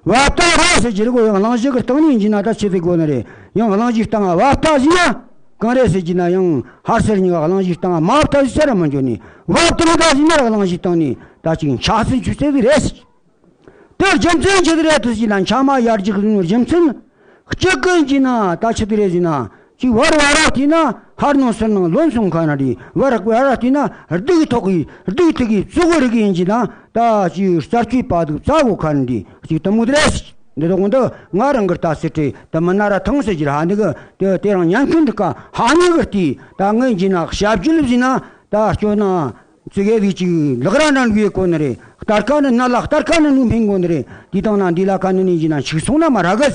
བབ་ལྟ་ར་ཟེར་གྱི་རེད་གོ། ཡང་གླེང་གཞི་གི་སྟེང་ནས་ཡིན་གྱི་ན་ད་ཆི་ཟེར་དགོས་ནི་རེད། ཡང་གླེང་གཞི་སྟེང་བབ་ལྟ་ཟེར་ན། གང་རེད་ཟེར་གྱི་ན་ཡང་ཧར་སེར་གཉིས་ཀ་གླེང་གཞི་སྟེང་མ་བབ་ལྟ་ཟེར་ར་མི་འགྱོ་ནི། བབ་ལྟ་ར་ཟེར་ན་ར་གླེང་གཞི་སྟེང་ནས་ད་ཅིག་འཆག་སྲིད་ཆུ་ཟེར་གི་རེད་ཟེར། དེ་རྒྱུ་མཚན་ཆི་ཟིག་རེད་དུ་ཟེར་ན། འཆག་མ་ཡར་རྒྱུག་ཟེར་ནོ་རྒྱུ་མཚན། གཅིག་གི་ཡིན་གྱི་ན་ད་ཆི་ཟིག་རེད་ཟེར་ན། ཅིག་བར་བར་ར་བལྟས་ན་ཧར་ནང་ཚུར་ནང་ལོན་སོང་ཁ་ན་རེད། བར་བར་ར་བལྟས་ན་སྡུག་ཐོག་གི་སྡུག་ཐུག་གི་བཙོག་གི་རིགས་ཡིན་གྱི་ན། ད་ཅིག་རྩ་ཆུའི་བར་དུ་བཙའ་གོ་ཁ་ན་རེད། ཅིག་དེ་མོ་དེ་རེད། འདི་དག་འདི་ང་རང་གི་ལྟ་ཚུལ་རེད། དེ་མིན་ན་ར་ཐང་ཟེར་རྒྱུ་ར་ཧ་ནི་གི་དེ་དེ་རང་ཉན་མཁན་འདི་ཀ་ཧ་ནི་གི་ལྟོས། ད་ངས་བྱས་ན་ཞབས་ཞུ་ལ་བྱས་ན་ད་སྐྱོ་ན་ཙི་གེ་བི་ཅིག་ལག་ར་འདྲ་འགུལ་གོ་ནི་རེད། སྟར་ཁ་ནི་ནད་ལ་སྟར་ཁ་ནི་ནུ་འཕེན་གོ་ནི་རེད། དེ་དང་ན་འདི་ལ་ཁ་ནི་ནི་བྱས་ན་ཤུགས་སོང་ན་མ་ར་གི།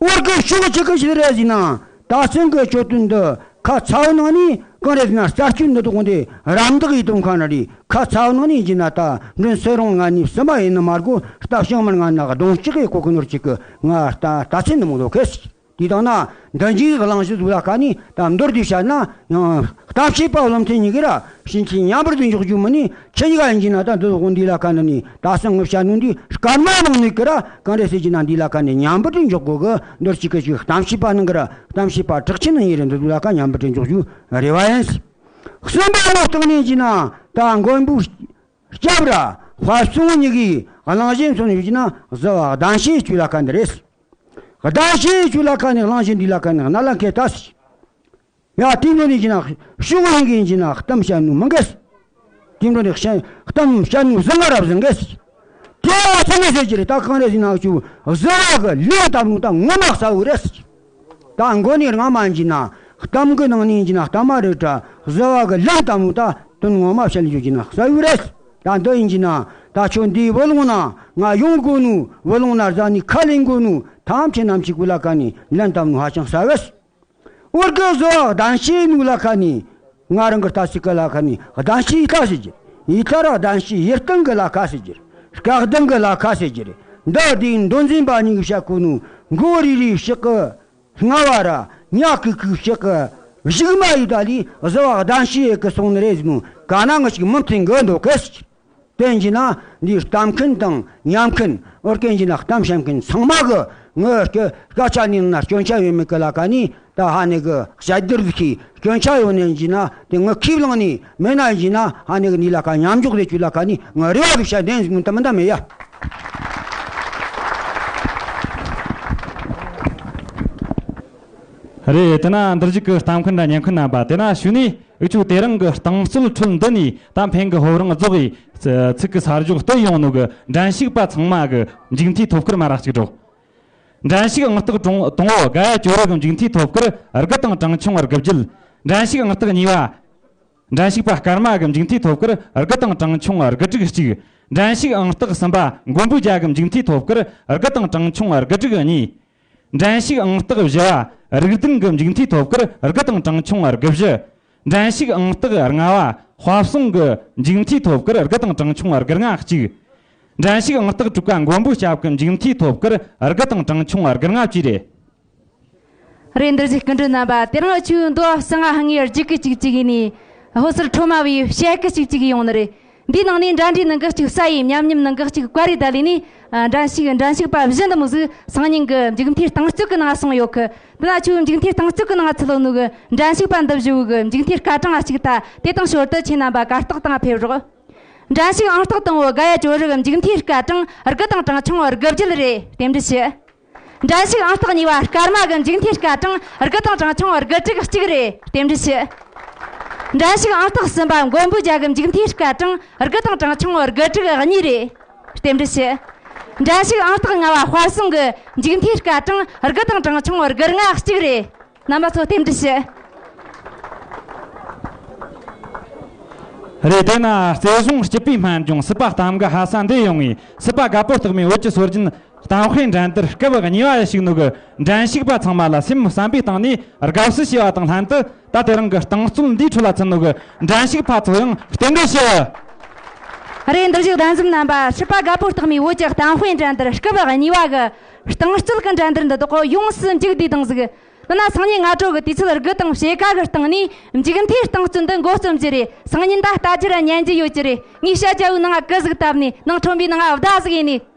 འོར་གི་ཕྱོགས་གཅིག་གི་ཞིག་རེད་ཟེར་ན། ད་སེང་གི་གྱོད་དོན་འདི་ཁ་ཚ་བོ་ནང་ནས་གང་རེད་ཟེར་ན། རྩ་ཆེན་འདི་དག་འདི་རམ་འདེགས་ཡིད་དུ་མཁན་རེད། ཁ་ཚ་བོ་ནང་ནས་བྱས་ན་ད་མགྲོན་སེ་རོང་ང་ནས་སེམས་པ་ཡིན་ནི་མ་དགོས། རྟ་ཤང་མར་ང་ན་གདོང་གཅིག་གི་གོ་གི་ནོར་གཅིག་གི་ང་ལྟ་ལྟ་ཚུལ་འདི་མོ་ལོ་ཁེ་སི། དེ་དང་ན་འདི་འཇིག་གླེང་གཞི་ཟིག་ལ་ཁ་ནས་ད་མདོར་བསྡུས་བཤད་ན་ཡང་གཏམ་བཤད་པ་བློ་མཐུན་གཉིས་ཀྱི་ར་ཕྱིན་ཆད་མཉམ་པར་དུ་འཇོག་རྒྱུ་མིན་ནི་ཁྱེད་གཉིས་ཀ་ཡིན་གྱི་ན། ད་འདི་དག་འདི་ལ་ཁ་ནས་ནི་ད་སང་ངི་བཤད་ནོ་འདི་སྐར་མ་ནང་ནས་ཀི་ར་གང་རེད་ཟེར་གྱི་ན། འདི་ལ་ཁ་ནས་མཉམ་པར་དུ་འཇོག་དགོས་གི། མདོར་གཅིག་གི་ཅིག་གཏམ་བཤད་པ་ནང་གི་ར་གཏམ་བཤད་པ་གྲགས་ཆེན་ནང་ཡིན་རེད། འདི་ལ་ཁ་མཉམ་པར་དུ་འཇོག་རྒྱུ་རེ་བ་ཡིན། གསུམ་པ་ནི་སྟེང་ནས་གྱི་ན་ད་མགོན་པོ་སྐྱབས་ར་དཔལ་བཟང་གཉིས་ཀྱི་གླེང་གཞི་མཚོན་ཡོད་ཀྱི་ན་གཟུ་བ་གདན་ཞུའི་ཆོས་ལ་ཁ་འདི་རེད། གདན་ཞུའི་ཆོས་ལ་ཁ་ནས་གླེང་གཞི་འདི་ལ་ཁ་ནས་གནད་ལ་འཁེལ་ད་སི། ཡ། དེ་འདྲ་ནས་ཀྱི་ན་ཕྱོགས་གཉིས་ཀྱི་ཀྱི་ན་གཏམ་བཤད་ནོ་མང་གི་སི། དེ་འདྲ་ནས་བཤད་གཏམ་བཤད་ནོ་བཟང་ང་རབ་བཟང་གི་སི། དེ་ཡང་ཚང་མས་ཟེར་གྱི་རེད། ད་གང་རེད་ཟེར་ན་ཁྱོད་གཟུ་བ་གི་ལན་བཏབ་ནོ་ད་ངོ་མ་གསལ་བོ་རེད་སི། ད་མགོ་ནས་རང་མ་ཡིན་གྱི་ན་གཏམ་གི་ནང་ནས་ཡིན་གྱི་ན་གཏམ་མ་རེད་དྲ། གཟུ་བ་གི་ལན་བཏབ་ནོ་ད་དོན་ངོ་མ་བཤད་ཡོད་ཀྱི་ན་གསལ་བོ་རེད། ད་འདི་ཡིན་གྱི་ན་ད་ཁྱོད་འདིའི་བུ་ལོན་ན་ང་ཡོང་དགོས་ནོ། བུ་ལོན་ན་རྫ་ནས་ཁ་ལེན་དགོས་ནོ། ཐམས་ཅད་རྣམས་ཀྱི་གུ་ལ་ཁ་ནས་ལན་བཏབ་ནོ་ཧ་ཅང་གསལ་བོ་རེད། འོར་གི་གཟུ་བ་གདན་ཞུའི་ནུ་ལ་ཁ་ནས་ང་རང་གི་ལྟ་ཚུལ་གི་ལ་ཁ་ནས་གདན་ཞུའི་ལྟ་ཟེར་གྱི། ཡི་ལྟ་ར་གདན་ཞུའི་ཡིར་སྟེང་གི་ལ་ཁ་ཟེར་གྱི། སྐག་སྡང་གི་ལ་ཁ་ཟེར་གྱི། འདི་དེའི་མདོ་འཛིན་པ་གཉིས་ཀྱིས་བཤད་གོ་ནོ། མགོ་རིལ་རིལ་ཕྱག་གི་རྔ་བ་ར་ཉག་གུག་གུག་ཕྱག་གི་གཞུག་མ་ཡི་ད་ལི་གཟུ་བ་གདན་ཞུའི་ཡི་གི་སོང་ནི་རེད་ཟེར་ནོ། ག་ན་ངི་ཞིག་མི་མཐུན་གི་འདུག་གི་སི། དེ་ཡིན་གྱི་ན་འདིའི་གཏམ་མཁན་དང་ཉན་མཁན། འོར་གན་གྱི་ན་གཏམ་བཤད་མཁན་ཚང་མ་གི་ངི་སྐད་སྐད་ཆ་ནི་ན་སྐྱོན་ཆ་ཡོད་མེད་གི་ལ་ཁ་ནས་ད་ཧ་ནེ་གི་བཤད་རྒྱུར་གི་སྐྱོན་ཆ་ཡོད་ནི་ཡིན་གྱི་ན། དེ་ངི་ཁས་བླངས་ནི་མེད་ན་ཡིན་གྱི་ན་ཧ་ནེ་གི་འདི་ལ་ཁ་མཉམ་འཇོག་རེ་ཆུ་ལ་ཁ་ནས་ངི་རེ་བ་གི་བཤད་དེ་ཡིན་ཟིག་ནི་ད་མི་འདའ་མེད་ཡ། རེད། དེ་ན་འདིར་བཞུགས་ཀྱི་གཏམ་མཁན་དང་ཉན་མཁན་རྣམ་པ། དེ་ན་ཞུ་ནས་འུ་ཆོ་དེ་རིང་གི་རྟིང་རྩོད་ཁྲོད་འདི་ནས་ད་ཕན་གི་ཧོབ་རང་རྫོགས་ཀྱི་ཚིག་གི་ས་རྒྱུག་སྟེ་ཡོང་ནོ་གི་འགྲན་ཞུགས་པ་ཚང་མ་གི་མཇུག་མཐའི་ཐོབ་སྐར་མ་རག་གཅིག་སྒྲོག་འགྲན་ཞུགས་ཨང་རྟགས་དང་དང་བོ་དགའ་ཡ་ཇོ་རུ་གི་མཇུག་མཐའི་ཐོབ་སྐར་དགུ་དང་གྲངས་ཆུང་བར་དགུ་བརྒྱད། འགྲན་ཞུགས་ཨང་རྟགས་གཉིས་པ་འགྲན་ཞུགས་པ་སྐར་མ་གི་མཇུག་མཐའི་ཐོབ་སྐར་དགུ་དང་གྲངས་ཆུང་བར་དགུ་དྲུག་གཅིག། འགྲན་ཞུགས་ཨང་རྟགས་གསུམ་པ་མགོན་པོ་རྒྱལ་གི་མཇུག་མཐའི་ཐོབ་སྐར་དགུ་དང་གྲངས་ཆུང་བར་དགུ་དྲུག་གཉིས། འགྲན་ཞུགས་ཨང་རྟགས་བཞི་བ་རིག་ལྡན་གྱི་མཇུག་མཐའི་ཐོབ་སྐར་དགུ་དང་གྲངས་ཆུང་བ་དགུ་བཞི། འགྲན་ཞུགས་ཨང་རྟགས་ལྔ་བ་དཔལ་བཟང་གི་མཇུག་མཐའི་ཐོབ་སྐར་དགུ་དང་གྲངས་ཆུང་བ་དགུ་ལྔ་གཅིག། འགྲན་ཞུགས་ཨང་རྟགས་དྲུག་པ་མགོན་པོ་སྐྱབས་ཀྱི་མཇུག་མཐའི་ཐོབ་སྐར་དགུ་དང་གྲངས་ཆུང་བ་དགུ་ལྔ་བཅས་རེད། རེད། འདིར་བཞུགས་སྐུ་མགྲོན་རྣམ་པ། དེ་རིང་ཆུ་མདོ་བ་སང་ང་ཧང་ངེར་རྒྱུག་གི་གཅིག་གཅིག་ཡིན་ནི། ཧོ་སར་ཁྲོ་མ་བའི་བཤད་གི་གཅིག་གཅིག་ཡོང་ནི་རེད། འདིའི་ནང་ནས་འདྲ་འདྲའི་ནང་གི་གཅིག་ས་ཡི་མཉམ་མཉམ་ནང་གི་གཅིག་བཀའ་རེ་ད་ལས་ནི། ཨ། འགྲན་ཞུགས་འགྲན་ཞུགས་པ་བཞི་འདི་མོ་ཟིག་སང་ཉིན་གི་མཇུག་མཐའི་རྟིང་རྩོད་གི་ནང་སོང་ཡོད་གི། དེ་ན་ཆུ་མཇུག་མཐའི་རྟིང་རྩོད་གི་ནང་ཚུད་ལོ་ནུ་གི་འགྲན་ཞུགས་པ་འདི་བཞི་བོ་གི་མཇུག་མཐའི་སྐར་གྲངས་ཨ་གཅིག་ད། དེ་དང་ཞོར་དུ་ཁྱེད་རྣམ་པ་གར་སྟེགས་སྟེང་ཕེབས་རོགས། འགྲན་ཞུགས་ཨང་རྟགས་དང་བོ་དགའ་ཡ་ཇོ་རུ་གི་མཇུག་མཐའི་སྐར་གྲངས་དགུ་དང་གྲངས་ཆུང་བ་དགུ་བརྒྱད་རེད། རྟེན་འབྲེལ་ཞུ། འགྲན་ཞུགས་ཨང་རྟགས་གཉིས་པ་སྐར་མ་གི་མཇུག་མཐའི་སྐར་གྲངས་དགུ་དང་གྲངས་ཆུང་བ་དགུ་དྲུག་གཅིག་རེད། རྟེན་འབྲེལ་ཞུ། འགྲན་ཞུགས་ཨང་རྟགས་གསུམ་པ་མགོན་པོ་རྒྱལ་གི་མཇུག་མཐའི་སྐར་གྲངས་དགུ་དང་གྲངས་ཆུང་བ་དགུ་དྲུག་གཉིས་རེད། རྟེན་འབྲེལ་ཞུ། འགྲན་ཞུགས་ཨང་རྟགས་ལྔ་པ་དཔལ་བཟང་གི་མཇུག་མཐའི་སྐར་གྲངས་དགུ་དང་གྲངས་ཆུང་བ་དགུ་ལྔ་གཅིག་རེད། རྣམ་པ་ཚོ་རྟེན་འབྲེལ་ཞུ། རེད། དེ་ན་རྩེ་གཞུང་སྐྱིད་པའི་སྨན་ལྗོངས་སྲིད་པ་གཏམ་གི་ཧ་ས་འདི་ཡོང་ངས། སྲིད་པ་རྒད་པོ་སྟག་མའི་བོད་ཀྱི་སྲོལ་རྒྱུན་གཏམ་དཔེ་འགྲན་བསྡུར་སྐབས་གཉིས་པ་ཞུགས་ནོ་གི་འགྲན་ཞུགས་པ་ཚང་མ་ལ་སེམས་བསམ་པའི་སྟེང་ནས་དགའ་བསུ་ཞུ་བ་དང་ལྷན་དུ། ད་དེ་རིང་གི་རྟིང་རྩོད་འདིའི་ཁྲོད་ལ་ཚུད་ནོ་གི་འགྲན་ཞུགས་པ་ཚོ་ཡང་རྟེན་འབྲེལ་ཞུ། རེད། འདིར་བཞུགས་གདན་འཛོམས་རྣམ་པ། སྲིད་པ་རྒད་པོ་སྟག་མའི་བོད་ཀྱི་གཏམ་དཔེ་འགྲན་བསྡུར་སྐབས་གཉིས་པ་གི་རྟིང་རྩོད་ཀྱི་འགྲན་བསྡུར་འདི་དག་ཡོངས་སུ་མཇུག་བསྡུས་དང་ཟིག། དེ་ན་སང་ཉིན་སྔ་དྲོ་གི་དུས་ཚོད་དགུ་དང་ཕྱེད་ཀ་གི་སྟེང་ནས་མཇུག་མཐའི་རྟིང་རྩོད་འདི་འགོ་རྩོམ་རྒྱུ་རེད། སང་ཉིན་ད་ལྟ་རྒྱུ་ར་ཉན་རྒྱུ་ཡོད་རྒྱུ་རེད། ངས་བཤད་རྒྱ་བོའི་ནང་ང་ཀི་ཟིག་བཏབ་ནས་ནང་ཁྲོམ་པའི་ནང་ང་བརྡ་ཟིག་ཡིན་ནས།